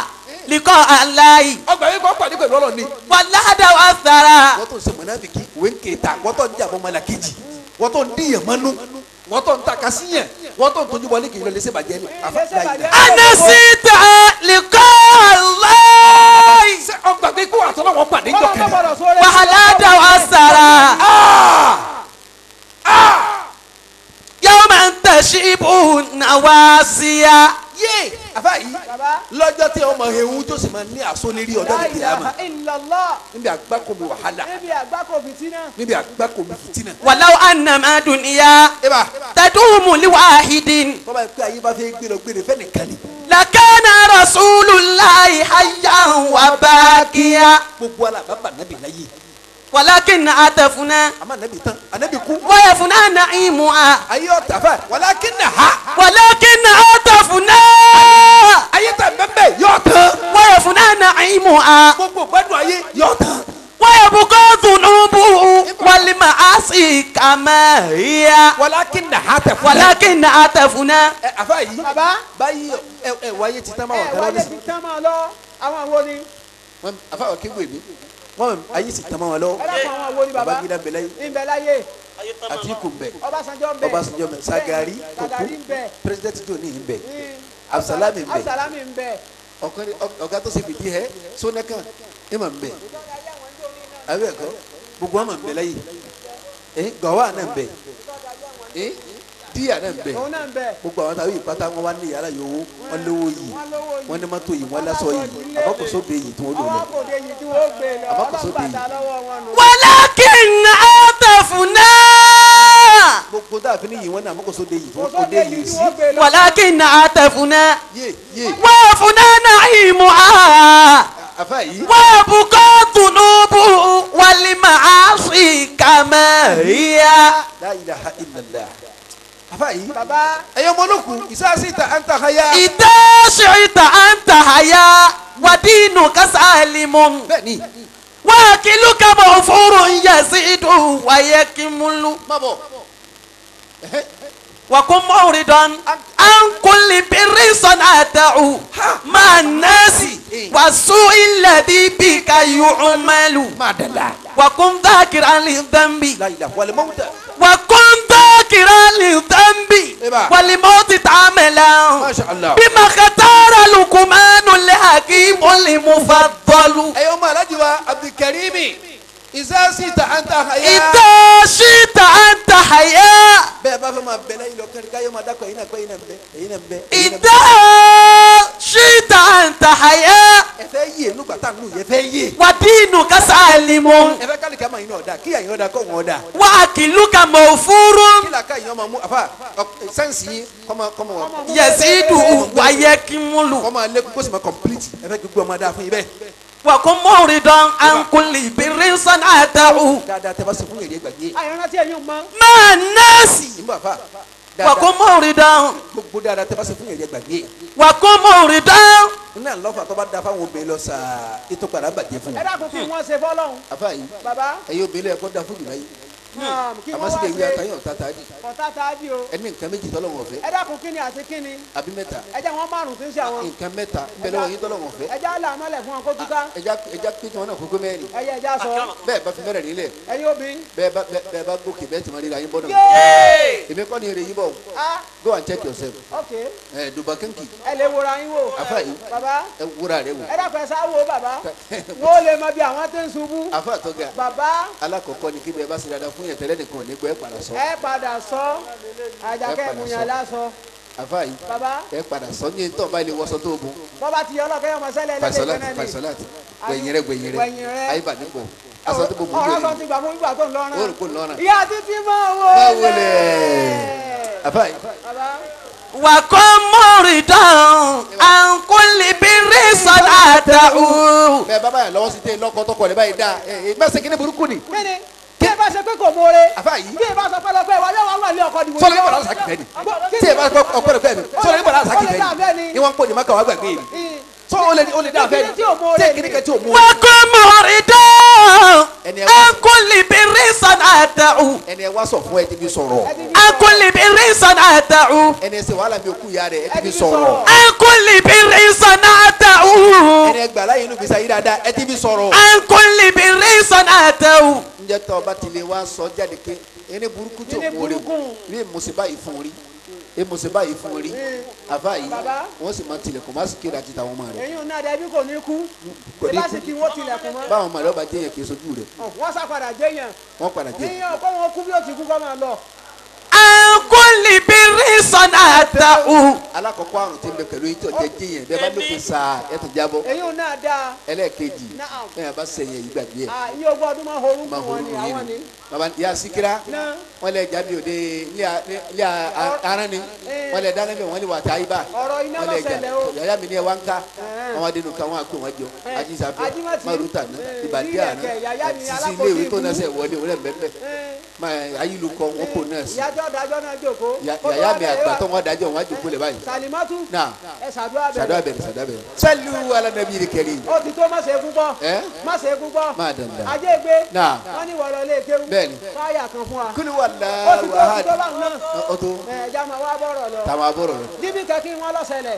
liqa Allahi. Ọgbà wípé wọ́n pàdé pẹ̀lú Ọlọ́run ni. Walahada wa sara. Wọ́n tó ń ṣe mọ̀nàfíkì ìwé ń kéta wọ́n tó ń jàbọ̀ mọ́làkejì wọ́n tó ń díyàn mọ́nú wọ́n tó ń taka síyàn wọ́n tó ń tójú wọlé kì í lọ lẹ́sẹ̀ bàjẹ́ ni. Anasita liqa Allahi. Ṣé ọgbà pé kó àtọ́lọ́ wọn pàdé jọ kẹlẹ́. Walahada wa sara. Yawma tashibu nawasiya. Yé àfáà yìí lọ́jọ́ tí ọmọ ewu tó sì máa ní àsólérí ọjọ́ ní kìlámà níbi àgbákò mi wàhálà níbi àgbákò fìtínà níbi àgbákò mi fìtínà. Walau annama dunya tadumu liwahidin. Tọ́ba pé ayé bá fẹ́ gbé lọ gbére fẹ́ nìkan ni. Lakana rasulullahi hayyan wa baqiya. Gbogbo ala bàbá nàbì láyé. Walakin atafuna. Àmọ́ nàbì tán ànàbì kú. Wayafuna na'imuha. Ayé ọ̀tá fẹ́ walakin ha. Walakin atafuna. Ayé tà bẹ́ẹ̀ yọ̀ tán. Wayafuna na'imuha. Gbogbo gbádùn ayé yọ̀ tán. Wayabuqa dhunubu wal ma'asi kama hiya. Walakin atafuna. Walakin atafuna. Ẹ àfa yìí. Báyìí ẹ wáyé ti tán máa wà kálọ́ ní. Ẹ wáyé ti tán máa lọ àwọn àwo ni. Àfa wà kéwòn mi wọn ayé sì tán máa wà lọ. Ẹ dákun àwọn àwo ni baba. Babangida ń bẹ láyé. Ń bẹ láyé. Atiku ń bẹ. Ọbásanjọ́ ń bẹ. Ọbásanjọ́ ń bẹ. Sagari kò kú. President Joni ń bẹ. Absalami ń bẹ. Absalami ń bẹ. Ọ̀gá tó ṣe fìdí hẹ Sónẹ́kàn ẹ mà ń bẹ. Àbí ẹ̀kọ́ gbogbo wọn mà ń bẹ láyé. Gọ̀wá náà ń bẹ. Díyà náà ń bẹ. Gbogbo àwọn táwọn ìpátá wọn wá ní yàrá yòówó wọn lówó yìí wọn ní mọ́tò yìí wọn lásọ yìí àbákòsó bẹ yìí tí wọn lò lọ. Àbákòsó bẹ yìí. Walakin atafuna. Gbogbo dáàfin ní yìí wọn ní àbákòsó bẹ yìí tí wọn kò dé yìí sí. Walakin atafuna. Yé yé. Wafuna na'imuha. Àfáà yìí. Wayabuqa dhunubu wal ma'asi kama hiya. La ilaha illallah. Àfáà yìí. Baba. Ẹ̀yọ́ mọ́lùkù ìsáàsìta àǹtà àyà. Ìdáṣìta àǹtà àyà wàdínú kásálímù. Bẹ́ẹ̀ni. Wàkìlúkà mọ̀fúrú yasidu wàyẹ̀kìmúlù. Má bọ̀. Wàkún mọ̀rìndọ̀n ànkúlì bírí sọ̀nà àtàwù máa nẹ́ẹ̀sì wàsú ilẹ̀ bíbí ka yu'malu. Má dàda. Wàkún dákìrá lè dánbì. La ilaha wal mawta. Wàkún dákìrá lè dánbì. Wàlímọ́tì tàmẹ́lá. Masha Allah. Bímọ kàtàrà lukumanu lè hakimu lè mufaddalu. Ẹ̀yọ́ mọ̀ alájẹ. Abdulkarimi ìsásìtà àǹtà àyà. Ìdá ṣìtà àǹtà àyà. Bẹ́ẹ̀ bá fẹ́ máa bẹ lẹ́yìn lọ kẹ́rin káyọ̀ máa dákọ̀ ẹ̀yin náà pé ẹ̀yin náà ń bẹ ẹ̀yin náà ń bẹ. Ìdá ṣìtà àǹtà àyà. Ẹ fẹ́ yé nígbà tá à ń lù yẹ fẹ́ yé. Wàdínù kásálímù. Ẹ fẹ́ kálí kama yín náà dá kíyà yín ọ̀dà kọ́ wọn ọ̀dà. Wà á kìlú ka mọ̀ fúru. Kí làákà yín ọmọ mú àfa sẹ́ǹsì yín kọ́mọ kọ́mọ wọn. Yẹ̀sídù wáyé kímúlù. Kọ́mọ alẹ́ kó sì máa complete ẹ fẹ́ gbogbo ọmọ dáa fún yín bẹ́ẹ̀. Wà kó mọ̀rìndọ̀n ànkúlì bìrì sọ́nà àtàwù. Dáadáa tẹ bá ṣe fún èrè gbàgbé. Àyànrántí ẹ̀yin mọ́. Máa nọ́ọ̀sì. Ìmú àfa. Wà kó mọ̀rìndọ̀n. Gbogbo dáadáa tẹ bá ṣe fún èrè gbàgbé. Wà kó mọ̀rìndọ̀n. Iná lọ́fà tó bá da fáwọn obìnrin lọ sàá ètò padà bàjẹ́ fún Ẹ wọn. dákun kí wọ́n ṣe fọ́lọ́hún. Àfa yìí Bàbá. ẹ̀yin obìnrin ẹ̀kọ́ da fún jùlọ yìí. Naam, kí Àmọ́ wọ́n wá síbi ìwé ṣe àtàyàn ọ̀tá tá a di. ọ̀tá tá a di o. Ẹni nǹkan méjì tọ́lọ́wọ̀n ọ̀fẹ́ Ẹ dákun kí ni àti kí ni. àbí mẹ́ta. Ẹ jẹ́ wọn márùn-ún tí ń ṣe àwọn. Nǹkan mẹ́ta ń bẹ lọ́wọ́ yín tọ́lọ́wọ̀n ọ̀fẹ́. Ẹ jẹ́ àlà àmọ́lẹ̀ fún wọn kó túká. Ẹja pé tí wọn náà kókó mẹ́rin. Ẹ yẹ ẹja sọ. Bẹ́ẹ̀ bá fi mẹ́rẹ̀ nílẹ̀ Ẹ̀yin obìnrin. bẹ́ẹ̀ bá gòkè bẹ́ẹ̀ tí wọ́n ríra yín bọ́ náà. Yéé! Èmi kọ́ ni èrè yín bọ̀ o. Ah, Go and check yourself. ok. Ẹ Duba Kanki. Ẹ lè wora yín wò. Àfa yìí Bàbá. ẹ wúra rẹ wò. Ẹ dákun ẹ sá wo bàbá. Wọ́n ó lè mọ bí àwọn tí ń ṣubú. Àfa àtọ́gà Bàbá. alákọ̀ọ́kọ́ ni kí bẹ́ẹ̀ bá ṣe dáadáa fún yẹn tẹ́lẹ̀ nìkan ò ní gbọ́ ẹ padà sọ. Ẹ padà sọ. Àjàkẹ́ Ẹ padà ìmùyàn sọ. lásọ. Àfa yìí Bàbá. ẹ padà sọ ní tó bá ilé wọṣọ tó bùn. Bọ́ba ti yọ ọlọ́kẹ́ ọmọ sẹ́lẹ̀ ẹlẹ́dẹ̀ Fàṣọláàtì kẹ́nẹ́ ni. fàṣọláàtì gbẹ̀yìn rẹ gbẹ̀yìn rẹ Gbẹ̀yìn rẹ. àyíbá nípò aṣọ tó bò bùn Ọ̀rọ̀ yóò kan ti gbà fún ìgbà tó ń lọ́rùn. ó rò pé ń lọ́rùn. Ìyá títí máa Máa wọlé. wọlé. Àfa yìí Bàbá. Wà kó mọ̀rìndọ̀n ànkúlì bìrì sọ́nà àtàwù. bẹ́ẹ̀ bá báyà lọ́wọ́ sí tẹ́ lọ́kọ́ tọkọ rẹ̀ báyìí dáa ẹ ẹ gbèsè kíní burúkú ni. Kíni? Bí ẹ bá ṣe pé kò mọ̀ọ́rẹ́. Àfa yìí Bí ẹ bá sọ pé lọ́pẹ́ ìwà yóò wá wà ní ọkọ dìbò. sọlá ní bọ̀dá sàkì fẹ́ ni tí ẹ bá kọ́ ọkọ rẹ̀ fẹ́ mi sọlá ní bọ̀dá sàkì fẹ́ ni ni wọ́n ń pò ní maka wà gbàgbé mi sọ ó lè ó lè dá fẹ́ ni Kíni tí ò mọ̀ọ́rẹ́ tí kíní kan tí ò mú Wà kó mọ̀rìndọ̀n Ẹni ẹ wá- ànkúlì bìrì sọ́nà àtàwù. ẹni ẹ wá sọ fún ẹ ti fi sọ̀rọ̀ Ànkúlì bìrì sọ́nà àtàwù. ẹni ẹ ṣe wàhálà mi ò kú ìyá rẹ̀ ẹ ti fi fi sọ̀rọ̀ sọ̀rọ̀. Ànkúlì bìrì sọ́nà àtàwù. ẹni ẹ gbà láyé inú gbèsè ayé dáadáa ẹ ti fi sọ̀rọ̀. Ànkúlì bìrì sọ́nà àtàwù. ǹjẹ́ tó o bá ti lè wá sọ jáde pé ẹni burúkú tí ò Ẹni mú rí burúkú. rí mùsùlùmí yìí fún rí mùsùlùmí yìí fún rí àfa yìí Bàbá. wọ́n sì máa tilẹ̀kùn má sì kéde àti tàwọn ọmọ rẹ̀ Èyí ò náà dẹbí kò ní kú. Kò ní Bí bá kú. sì kí wọ́n tilẹ̀kùn mọ́. Báwọn ọmọ rẹ̀ ọba jẹ́ yẹn kì í sojú rẹ̀ Wọ́n sá padà jẹ́yàn. wọ́n padà jẹ́ Ìyẹn ọkọ wọn kú bí ó ti kú kọ́ máa lọ. Ànkúlì bìrì sọ́nà àtàwù. Alákọ̀ọ́kọ́ àrùn tí ń bẹ pẹ̀lú yín tí ọ̀jẹ̀ jẹ́ yẹn bẹ́ẹ̀ bá lópin sáà ẹ̀ tó jábọ́. Èyí ò náà dáa. Ẹlẹ́ẹ̀kejì Naam. bẹ́ẹ̀ bá sẹ̀yìn èyí gbàgbé ẹ̀ Iye ogún ọdún máa horún máa fún wọn horú ni yín àwọn ni ni. baba ya sikira Náà. wọ́n lẹ jáde òde ilé aran ni Eh. wọ́n lẹ dáná bẹ wọ́n lè wà tá ibà Ọ̀rọ̀ iná wọ́n lẹ ló ṣẹlẹ̀ o. yàyà mi ni ẹ wá ń ká Eh. wọ́n wá dénú ká wọ́n á pè wọ́n jọ Eh. ajísafẹ́ Ajímọ̀tì. maruta ná Eh, ìbàdí Ilẹ̀kẹ̀, àná yàyà mi sisi alákòóso ilé ìwé tó ìlú. náà sẹ wọlé wọlé bẹ́ẹ̀ Eh. bẹ́ẹ̀ ayélujára wọn kò náà sí Ìyájọ́ dájọ́ náà jókòó. yàyà mi àgbà tó wọn dájọ́ wọn á jòkó lẹ̀ báyìí. Sàlímọ́tù. Náà. Ẹ ṣàdúrà Sàdúrà bẹ̀rẹ̀. bẹ̀rẹ̀ sàdúrà bẹ̀rẹ̀ sẹ́lú alánàbí yìí kẹrì. Ó ti tó má ṣe é púpọ̀. Ẹ́? Má ṣe é púpọ̀. Má dandan. Ajé gbé. Náà. Wọ́n ní wọ̀rọ̀ lé kéwú. Bẹ́ẹ̀ni. Fáyà kan fún wa. Kúlù wà Ó ti tó ó ti tó láwàá báwọn náà. ó tó Ẹ ẹja máa wá bọ̀rọ̀ lọ. tàwọn abọ́rọ̀ lọ. Níbi kan kí wọ́n lọ́sẹ̀lẹ̀.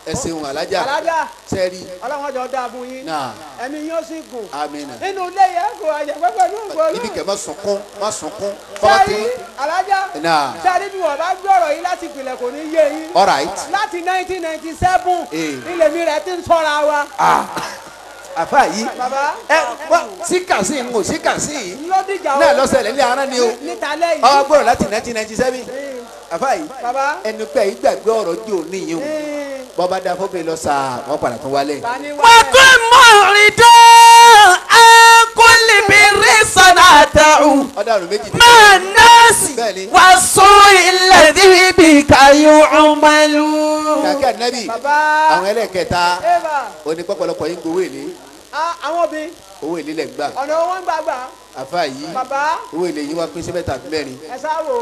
Ẹ ṣeun alájà. Alájà. Sẹ́ẹ̀rì. Ọlọ́run jọ dáa fún yín. Náà. Ẹ̀mí yín ó sì gùn. Amina. Nínú ilé yẹn kò àjẹ́ pẹ́pẹ́ ní ògbó Ibi kẹ ma sunkún ma sunkún. Bàbá Sẹ́ẹ̀rí tí alájà. Náà. Sẹ́ẹ̀rí bí wọ́n bá gbọ́rọ̀ yìí láti ìpìlẹ̀ kò ní yé yín. All right. Láti 1997 Eh. ilé mi rẹ̀ ti ń sọ́ra wa. Àfa yìí. Bàbá. Ẹ wá síkà sí ń wò síkà sí yìí. Ló dìjà o. Náà lọ́sẹ̀lẹ̀ ní ara ni o. Níta lẹ́yìn. Ọwọ́ gbọ́dọ̀ láti 1997. Àfa yìí. Bàbá. Ẹnu pé yìí gbàgbé ọ̀rọ̀ jò níyìn o. Eh. Bọ́ba dá fọ́bẹ̀ lọ sàá wọ́n padà tún wálẹ̀. Tani wá Wà ẹ̀. kó mọ̀rìndọ̀n ànkúlì bìrì sọ́nà àtàwù. Ọ̀dà àrùn méjì. Máa nọ́ọ̀sì. Bẹ́ẹ̀ni. Wà sún ilẹ̀ níbi kayọ̀ ọmọlú. Kàkẹ́ ànábì. Bàbá. Àwọn ẹlẹ́kẹta. Eva. Oní pọ̀pọ̀lọpọ̀ yín gbowó èlé. Ah, àwọn obìnrin Owó èlé lẹ̀ ń gbà. ọ̀nà wọn ń gbàgbà. Àfa yìí. Bàbá. Owó èlé yín wá pín sí mẹ́ta àbí mẹ́rin. Ẹ sáwò.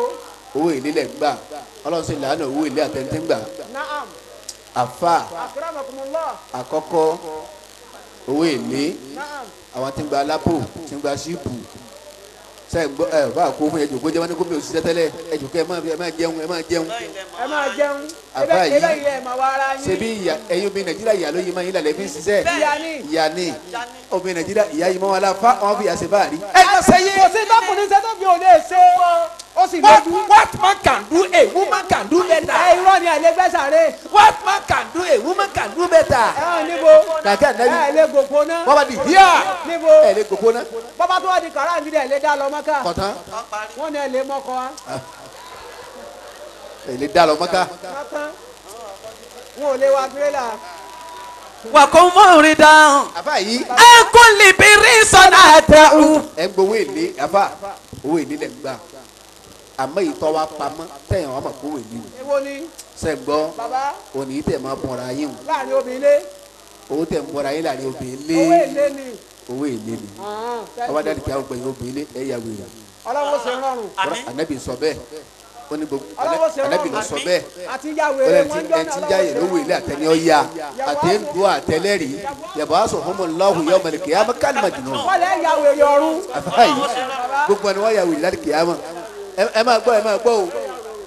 Owó èlé lẹ̀ ń gbà. Ọlọ́run sì làánà owó èlé àtẹ̀ntẹ̀ ń gbà. Naam. Àfa Akramakumullah. àkọ́kọ́ owó èlé Naam. àwọn tí ń gba lápò tí ń gba ṣíìpù sẹ gbọ́ ẹ bá kó fún ẹjọ kó jẹ wọn ní gómìnà òṣìṣẹ́ tẹ́lẹ̀ ẹjọ kẹ ẹ máa jẹun ẹ máa jẹun. Ẹ máa jẹun. Àfa Ebe yìí ebe yìí ẹ máa wá ara yín. ṣebí ìyá ẹ̀yin obìnrin Nàìjíríà ìyá ló yí máa yín lálẹ́ fi ń ṣiṣẹ́. Ìyá ni. Ìyá ni obìnrin Nàìjíríà ìyá yìí mọ́ wọn la fa wọn fi àṣẹ báàrí. Ẹ lọ sẹ́yìn. Kò sí tọkùnrin ṣe tó fi ò lè ṣe. Ó sì lójú. What man can do, a woman can do better. Ẹ irọ́ ni àìlẹ́gbẹ́ sàré. What man can do, a woman can do better. Ẹ níbo. Kàkẹ́ ànábì. Ẹ lè gòkó náà. Wọ́n bá di híà. Níbo. Ẹ lè gòkó náà. Bọ́bá tó wá di kàrá nídìí ẹ lè dá lọ Mọ́kà. Kọ̀tán. Wọ́n ní ẹ lè mọ́kọ wa. Ẹ lè dá lọ Mọ́kà. Wọn ò lè wa tirẹ́là. Wà kó mọ̀rin dáhùn. Àfà yìí. Ẹ kò lè bèrè sọ̀nà àtẹ̀hùn. Ẹ ń gbowó èlé àfà owó èlé lẹ̀ ń gbà. Àmọ́ ìtọ́ wa pamọ́ tẹ̀yàn wa mọ̀ kó wèlé o. Èwo ni. Ṣé ń gbọ́? Bàbá. Òní tẹ̀ máa bọ̀ra yín o. Láàrin obìnrin lé. Owó tẹ̀ ń bọ̀ra yín láàrin obìnrin lé. Owó èlé ni. Owó èlé ni. Ọba dáàdì kí a gbẹ̀yìn obìnrin lé ẹ̀yà wèrè. Ọlọ́wọ́ ṣe rọrùn. Ànábì sọ bẹ́ẹ̀. Ó ní gbogbo Ànábì lọ sọ bẹ́ẹ̀. Àti ya wèrè wọn jọ náà. Ẹtí jáyè lówó ilé àtẹni ọ̀ya àtẹ̀ǹdó àtẹlẹ́rì yàbọ̀ aṣọ fún mi lọ́hùn yọ ọmọ nìkìyàmọ́ kálí màjùnú. Wọ́n lẹ́ ya wèrè ọ̀run. Àfáà yìí gbogbo ẹni wọ́n ya wèrè láti kìyàmọ́. Ẹ máa gbọ́ ẹ máa gbọ́ o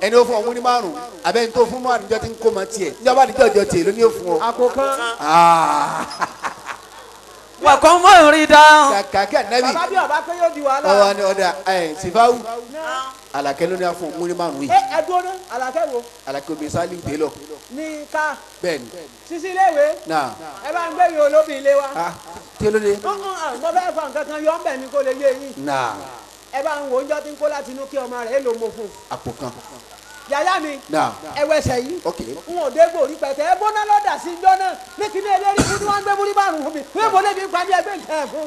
ẹni ó fún ọmú ní márùn abẹ́ni tó fún márùn jọ ti ń kó ma tiẹ̀ níjọba àdìjọ́ ìjọ tiẹ̀ ló ní ó fún ọ. Àpò kan. Wà kó mọ̀rin dáhùn. Kàkà ànábì. Bàbá bí ọba pé yóò di wàhálà. Ọwọ́ ni ọ̀dà ẹ̀ Sifawu Àlàkẹ́ ló ní àfọ̀n ọmú ní márùn yìí. Ẹ dúró ná Àlàkẹ́ wo. Àlàkẹ́ omi sálíù dé lọ. Ní ká. Bẹ́ẹ̀ni. Sisi iléèwé. Náà. Ẹ bá ń gbé ìwé olóbì ilé wa. Kí ló dé. Mo fẹ́ fa nǹkan kan yọ ọ́nbẹ̀ ni kò lè yé yín. Náà. Ẹ bá ń wo oúnjẹ tí ń kó láti inú kí ọmọ rẹ̀ èlò mo fún. Àpò kan. Yàyà mi. Náà. Ẹ wẹsẹ̀ yìí. Ok. N ò dé gbòòrí pẹ̀tẹ́. Ẹ bọ́ná lọ́dà sí ijọ́ náà. Ní kíní eléyìí fún tí wọ́n ń gbé múrí márùn-ún fún mi. Wọ́n bọ̀ lébi pa ní ẹgbẹ́ nǹkan ẹ̀ fún.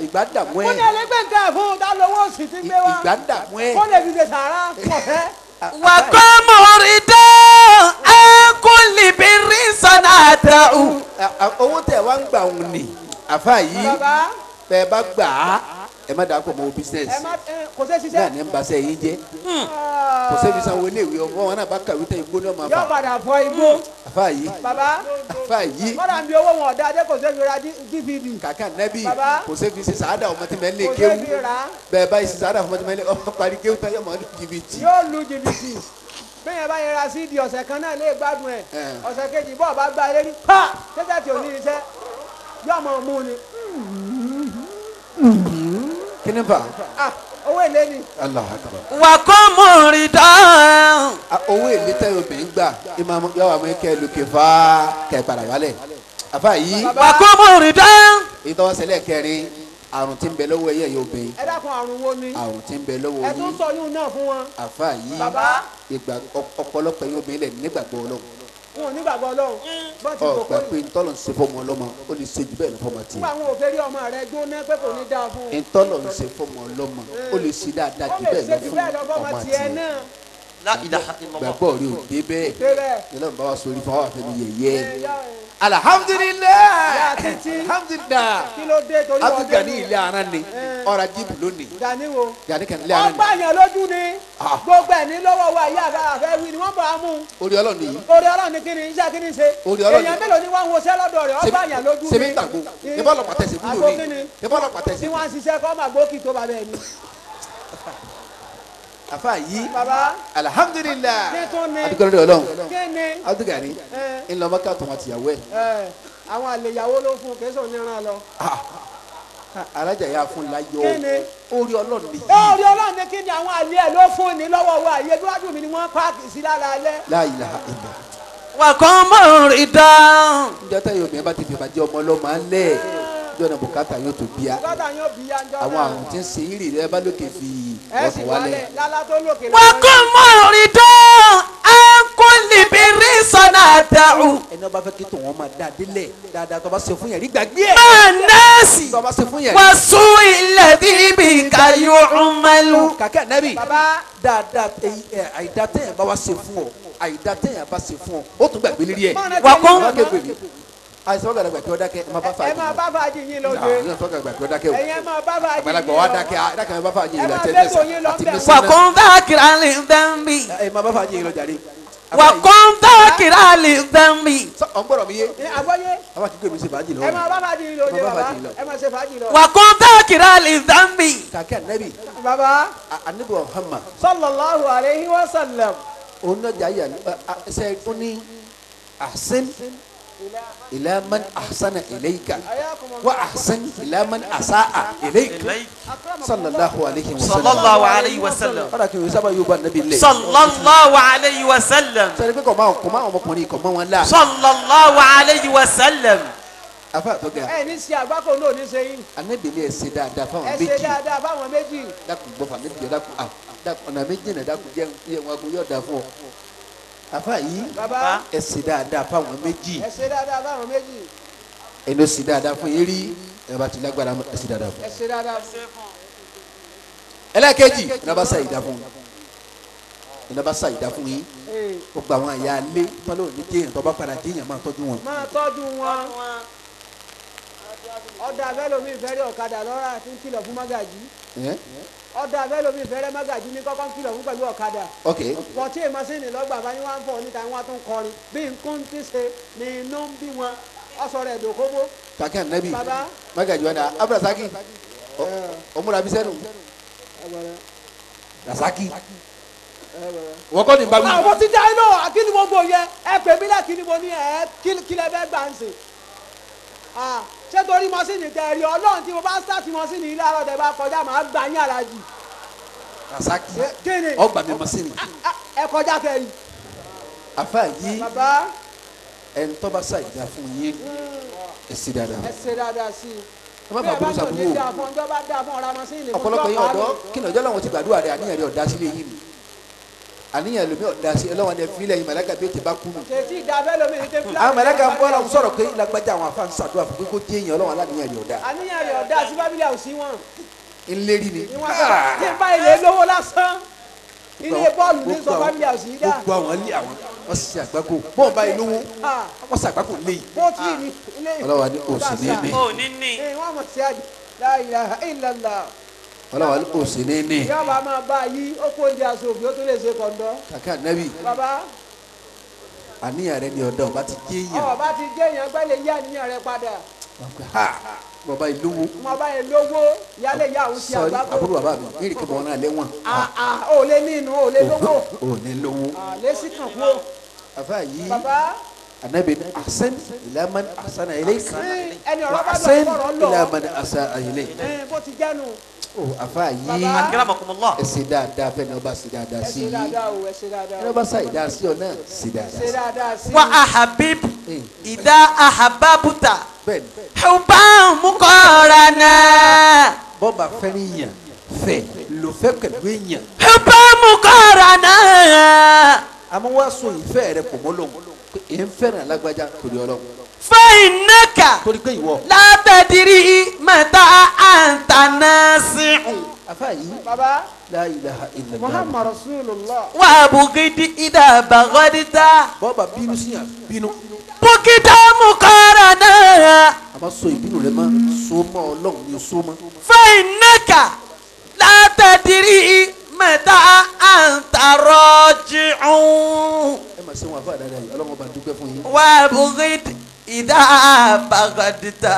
Ìgbà dààmú ẹ. Mo ní ẹlẹgbẹ́ nǹkan ẹ̀ fún. Dá lówó sì ti gbé wá. Ìgbà dààmú ẹ. Kó lè fi ṣe sàárà ọ̀fẹ́. Wà kó mọ̀rin dáhùn. Ẹ kò lè bèrè sọ̀nà àtẹ̀hùn. Owó tẹ̀ wá ń gbà òun ni àfáà yìí bẹ́ẹ̀ bá gbà á ẹ má dàpọ̀ mọ́ business náà ní n ba sẹ́ yín jẹ́ kò sẹ́bi sanwó iléèwé ọmọ wọn náà bá kàwé tẹ igbó ní ọmọ àfà. Yóò padà fọ igbó. Àfà yìí. Bàbá. Àfà yìí. Kọ́dà ń bi owó wọn ọ̀dà adé kò sẹ́bi ra DVD. Kàkà nẹ́bí Bàbá. kò sẹ́bi ṣe sàádà ọmọ tí mẹ́ lé Kò kéwú. sẹ́bi rà. Bẹ́ẹ̀ báyìí ṣe sàádà ọmọ tí mẹ́ lé ọmọ parí kéwú tán yóò mọ̀ ní jìbìtì. Yóò lu jìbìtì. Bẹ́ẹ̀ bá yẹra sí di ọ̀sẹ̀ kan náà lè gbádùn ẹ̀. Ọ̀sẹ̀ kejì bọ́ọ̀ bá gba eré ní pa tẹ́tẹ́ tí ò ní iṣẹ́ yóò mọ̀ mú ni. Kí ni fa. Owó èlé ni. Allahu Akbar. Wà kó mọ̀rin dáhùn. Owó èlé tẹ́ obìnrin gbà yọ àwọn ẹ̀kẹ́ lókè fà kẹ́ padà wálẹ̀. Àfà yìí. Wà kó mọ̀rin dáhùn. Ìtọ́wọ́sẹ̀lẹ̀ kẹrin àrùn tí ń bẹ lọ́wọ́ ẹ̀yẹ yóò bẹ. Ẹ dákun àrùn wo ni. Àrùn tí ń bẹ lọ́wọ́ Ẹ tún sọ yún náà fún wọn. Àfà yìí. Bàbá. Ìgbà ọ̀pọ̀lọpọ̀ yóò bẹ lẹ̀ nígbàgbọ́ Ọlọ́run. Wọn ò nígbàgbọ́ Ọlọ́run. Bọ́n ti Ọgbà pé ntọ́lọ̀ ń ṣe fọmọ ọlọ́mọ ó lè ṣe jù bẹ́ẹ̀ lọ fọmọ tiẹ̀. Nígbà àwọn òfin rí ọmọ rẹ gbóná pé kò ní dáa fún un. Ntọ́lọ̀ ń ṣe fọmọ ọlọ́mọ ó lè ṣe dáadáa jù bẹ́ẹ̀ lọ fún ọmọ tiẹ̀. La ilaha illallah. Gbàgbọ́ rí o dé bẹ́ẹ̀. Yọlọ́run bá wa sori fún wa fẹ́ mi yẹ̀yẹ́. Alhamdulilayi. Alhamdulilayi. Kí ló dé torí ọdún Abdulgani ilé ara ni ọ̀rọ̀ jíìpù lónìí. Gani wo. Gani kan ilé ara ni. Ọgbà yẹn lójú ni. Gbogbo ẹ̀ ní lọ́wọ́ wa yìí àfẹ́ wí ni wọ́n bọ̀ á mú. Orí Ọlọ́run yìí. Orí Ọlọ́run ni kíni iṣẹ́ kíni ṣe. Orí Ọlọ́run. Èèyàn mélòó ni wọ́n ń woṣẹ́ lọ́dọ̀ rẹ̀ ọgbà yẹn lójú ni. Ṣebí ń tàgbo. Ìbọn ọlọ́pàá tẹ̀sí kúrò ní. Ìbọn ọlọ́pàá tẹ̀sí. Tí wọ́n ń ṣiṣẹ́ kọ́ máa gbókì tó bàbá ẹ̀ ni. Àfáà yìí. Bàbá. Alhamdulilayi. Kí tún ni. Adúgbò lọ́dọ̀ Ọlọ́run. Kí ni. Abdulgani. Ńlọmọkà tó wọn tìyàwó ẹ. Àwọn àlèyàwó ló fún kẹsàn án níran lọ. Alájà yà fún láyọ̀. Kí ni. Orí Ọlọ́run ni. Orí Ọlọ́run ni kí ni àwọn àlè ẹ̀ ló fún ni lọ́wọ́ wa yẹ iwájú mi ni wọ́n páàkì sí lára alẹ́. La ilaha illa. Wà kó mọ̀rin dáhùn. Njẹ́ táyọ̀ obìnrin bá ti fi ìbàjẹ́ ọmọ ọlọ́mọ alẹ́ jọ̀nà bùkátà yóò tó bíya. Bùkátà yóò bíya njọ́ náà. Àwọn àrùn tí ń ṣe ìrì rẹ bá lókè fi ọkàn wálẹ̀. Lálá tó lókè. Wà kó mọ̀rin dáhùn. Ẹ kò lè bèrè sọ̀nà àtẹ̀hùn. Ẹni ọba fẹ́ kí tòun ọmọ dáa délẹ̀ dáadáa tó bá ṣe fún yẹn rí gbàgbé ẹ̀. Máa nẹ́ẹ̀sì. Tó bá ṣe fún yẹn. Wà sún ilẹ̀ bíbí kayọ̀ ọmọlú. Kàkẹ́ ànábì. Bàbá. Dáadáa àìdá tẹ̀yàn bá wá ṣe fún ọ àìdá tẹ̀yàn bá ṣe fún ọ ó tún gbàgbé lérí ẹ̀. Wà kó. Àìsàn ọ̀gá kí ọ dákẹ́ ẹ máa bá fàájì. Ẹ máa bá fàájì yín lọ jẹ. Àìsàn ọ̀gá kí ọ dákẹ́ o. Ẹ̀yin máa bá fàájì yín lọ. Àgbàlagbà wa dákẹ́ dákẹ́ ẹ máa bá fàájì yín lọ. Ẹ máa bẹ́ẹ̀ yín lọ bẹ́ẹ̀. Wà kó dákìrá lè dẹ́nbì. Ẹ máa bá fàájì yín lọ jàre. Wà kó dákìrá lè dẹ́nbì. Ọ̀ ń gbọ́dọ̀ mi yé. Àgbọ́yé. Àbá kí gbèmí ṣe fàájì lọ. Ẹ máa bá fàájì yín lọ jẹ bàbá. Ẹ máa ṣe fàájì lọ. Wà kó dákìrá lè dẹ́nbì. Kàkẹ́ ànábì. Bàbá. Ànábì Muhammad. Sallallahu alayhi wa sallam. Òun náà jà yà ṣe ó ní àṣẹ ila man ahsana ilayka wa ahsin ila man asaa ilayka sallallahu alayhi wa sallam. Sallallahu alayhi wa sallam. Kọ́dà kí n sábà yóò bá nàbí lẹ̀. Sallallahu alayhi wa sallam. Sọ pé kò máa ọmọkùnrin kò mọ́ wọn lá. Sallallahu alayhi wa sallam. Afa àtọ́gà. Ẹ ní ṣe àgbákò náà ní ṣe yín. Ànábì ní ẹ ṣe dáadáa fáwọn méjì. Ẹ ṣe dáadáa fáwọn méjì. Dákun gbọ́ fún ànábì dákun à dákun ọ̀nà méjì náà dákun jẹ́ wọn kò yọ̀ dá fún ọ. Afa yìí ẹ ṣe dáadáa fáwọn méjì. Ẹ ṣe dáadáa fáwọn méjì. Ẹni ó ṣe dáadáa fún yín rí ẹ bá ti lágbára ẹ ṣe dáadáa fún. Ẹ ṣe dáadáa fún. Ẹlẹ́ẹ̀kejì iná bá ṣàyídá fún yín. Iná bá ṣàyídá fún yín. Ó gba àwọn àyà alé tọ́lọ́ ní kéèyàn tó bá padà kéèyàn máa tọ́jú wọn. Máa tọ́jú wọn. Ọ̀dà abẹ́lómi ìfẹ́rẹ́ ọ̀kadà lọ́ra tí ń kìlọ̀ fún mágàjí. Ọ̀dà abẹ́lómi ìfẹ́rẹ́ mágàjí ní kọ́kọ́ ń kìlọ̀ fún pẹ̀lú ọ̀kadà. Pọ̀tí masínì lọ́gbà bá ní wọ́n ń fọ̀ níta wọ́n tún kọrin bí nǹkan ti ṣe ni inú ń bí wọn ọ̀sọ̀ rẹ̀ dòkóbó. Kàkẹ́ ànábì mágàjí wọn ni Abdulrasaki ọmúra bí sẹ́nu Rasaki wọ́n kọ́ ni bá wí. Àwọn ti dá iná akíní gbogbo yẹ ẹ pè mí lẹ́kìnní mo ní ẹ kílẹ̀ bẹ́ẹ̀ gbà ń sè. Ṣé torí mọ́sìnì tẹ rí ọlọ́run tí mo bá sáàtì mọ́sìnì ilé àárọ̀ tẹ bá kọjá màá gbà yín alájì. Rasaki ọgbà mi mọ́sìnì. Ẹ kọjá kẹrì. Àfa yìí ẹni tó bá ṣàìdá fún yín ẹ ṣe dáadáa. Ẹ ṣe dáadáa sí i. Ẹ má bàa burú sàbúrò ọ̀pọ̀lọpọ̀ yín ọ̀dọ́ kí ni ọjọ́ làwọn ti gbàdúrà rẹ̀ àníyàn rẹ̀ ọ̀dá sílé yìí ni àníyàn lomi ọ̀dá sí ọlọ́wọ́n ẹ fílẹ̀ yìí màláíkà bí ó ti bá kú nù. Kèsì ìdáfẹ́ lomi ní tẹ́fílà. Àwọn màláíkà ń bọ́ ọlọ́run sọ̀rọ̀ pé lágbájá àwọn afá ń ṣàdúrà fún pé kó jẹ́ èèyàn ọlọ́run aláníyàn rẹ̀ ọ̀dá. Àníyàn rẹ̀ ọ̀dá sí fábílì àwòsí wọn. Ńlérí ni. Tí n bá ilé lówó lásán ilé bọ́ọ̀lù ní sọ fábílì àwòsí dá. Gbogbo àwọn ilé àwọn wọ́n ṣe àgbákò bọ́ọ̀ bá ilé owó wọ́n ṣe àgbákò léyìí. Bó tí ní ilé ọlọ́wà ní òsì ní ní. Ó ní ní. Wọ́n mọ̀ sí àjẹ́ la ilaha illallah. Ọlọ́wà ní òsì ní ní. Yọ̀ọ́ bá máa bá yí ó kó oúnjẹ aṣọ òbí ó tún lè ṣe kọ̀ǹdọ́. Kàkà nẹ́bì. Bàbá. Àníyàn rẹ ni ọ̀dọ́ ọba ti jẹ́ èèyàn. Ọba ti jẹ́ èèyàn gbẹ́ lè yí àníyàn rẹ padà. Bàbá ìlówó. Bàbá ìlówó ìyálé ìyá òun ti àgbákò. Àbúrò bàbá mi ní ìrìkì mọ́ náà lẹ́wọ̀n. Ó lé ní inú ó lé lówó. Ó ní lówó. Lẹ́sì kàn kú o. Àfa yìí. Bàbá. Anabi ahsan ila man ahsana ilayka wa ahsan ila man asaa ilayka. Bó ti jẹ́nu. O àfa yìí. Akramakumullah. Ẹ ṣe dáadáa fẹ́ni ọba ṣe dáadáa sí yìí. Ẹni ọba ṣe dáadáa sí ọ náà ṣe dáadáa sí. Wa ahabib idha ahababuta. Bẹ́ẹ̀ni. Hubban muqarana. Bọ́ọ̀bà fẹ́ràn yàn fẹ́ lò fẹ́ pẹ̀lú èèyàn. Hubban muqarana. Àmọ́ wá so ìfẹ́ rẹ kò mọ́ lóhùn pé èé ń fẹ́ràn lágbájá torí Ọlọ́run. Fa innaka. Torí pé ìwọ. La tadri mata anta nasi'u. Afa yìí. Baba. La ilaha illallah. Muhammad Rasulullah. Wa bugidi idha baghadta. Bọ́ọ̀bà bínú sí yàn bínú. Bugida muqarana. A máa so ìbínú rẹ mọ́ so mọ́ Ọlọ́run ni so mọ́. Fa innaka la tadri mata anta raji'un. Ẹ máa ṣe wọn àfa dáadáa yìí Ọlọ́run ọba dúpẹ́ fún yín. Wa bugid idha baghadta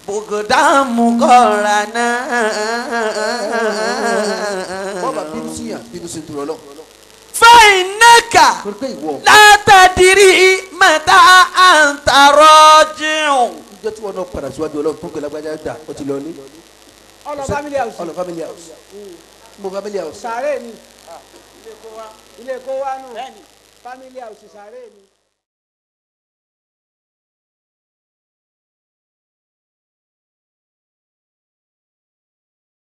bughdan muqarana. Bọ́ọ̀bà bínú sí yàn bínú sí nítorí Ọlọ́run. Fa innaka Torí pé ìwọ. la tadri mata anta raji'un. Níjọ́ tí wọn náà padà síwájú Ọlọ́run tó ń pè lágbájá dà ó ti lọ ní. Ọlọ family house. Ọlọ family house. Mo family house. Sàárè ni. Ilé kó wá nù. Family house sàárè ni.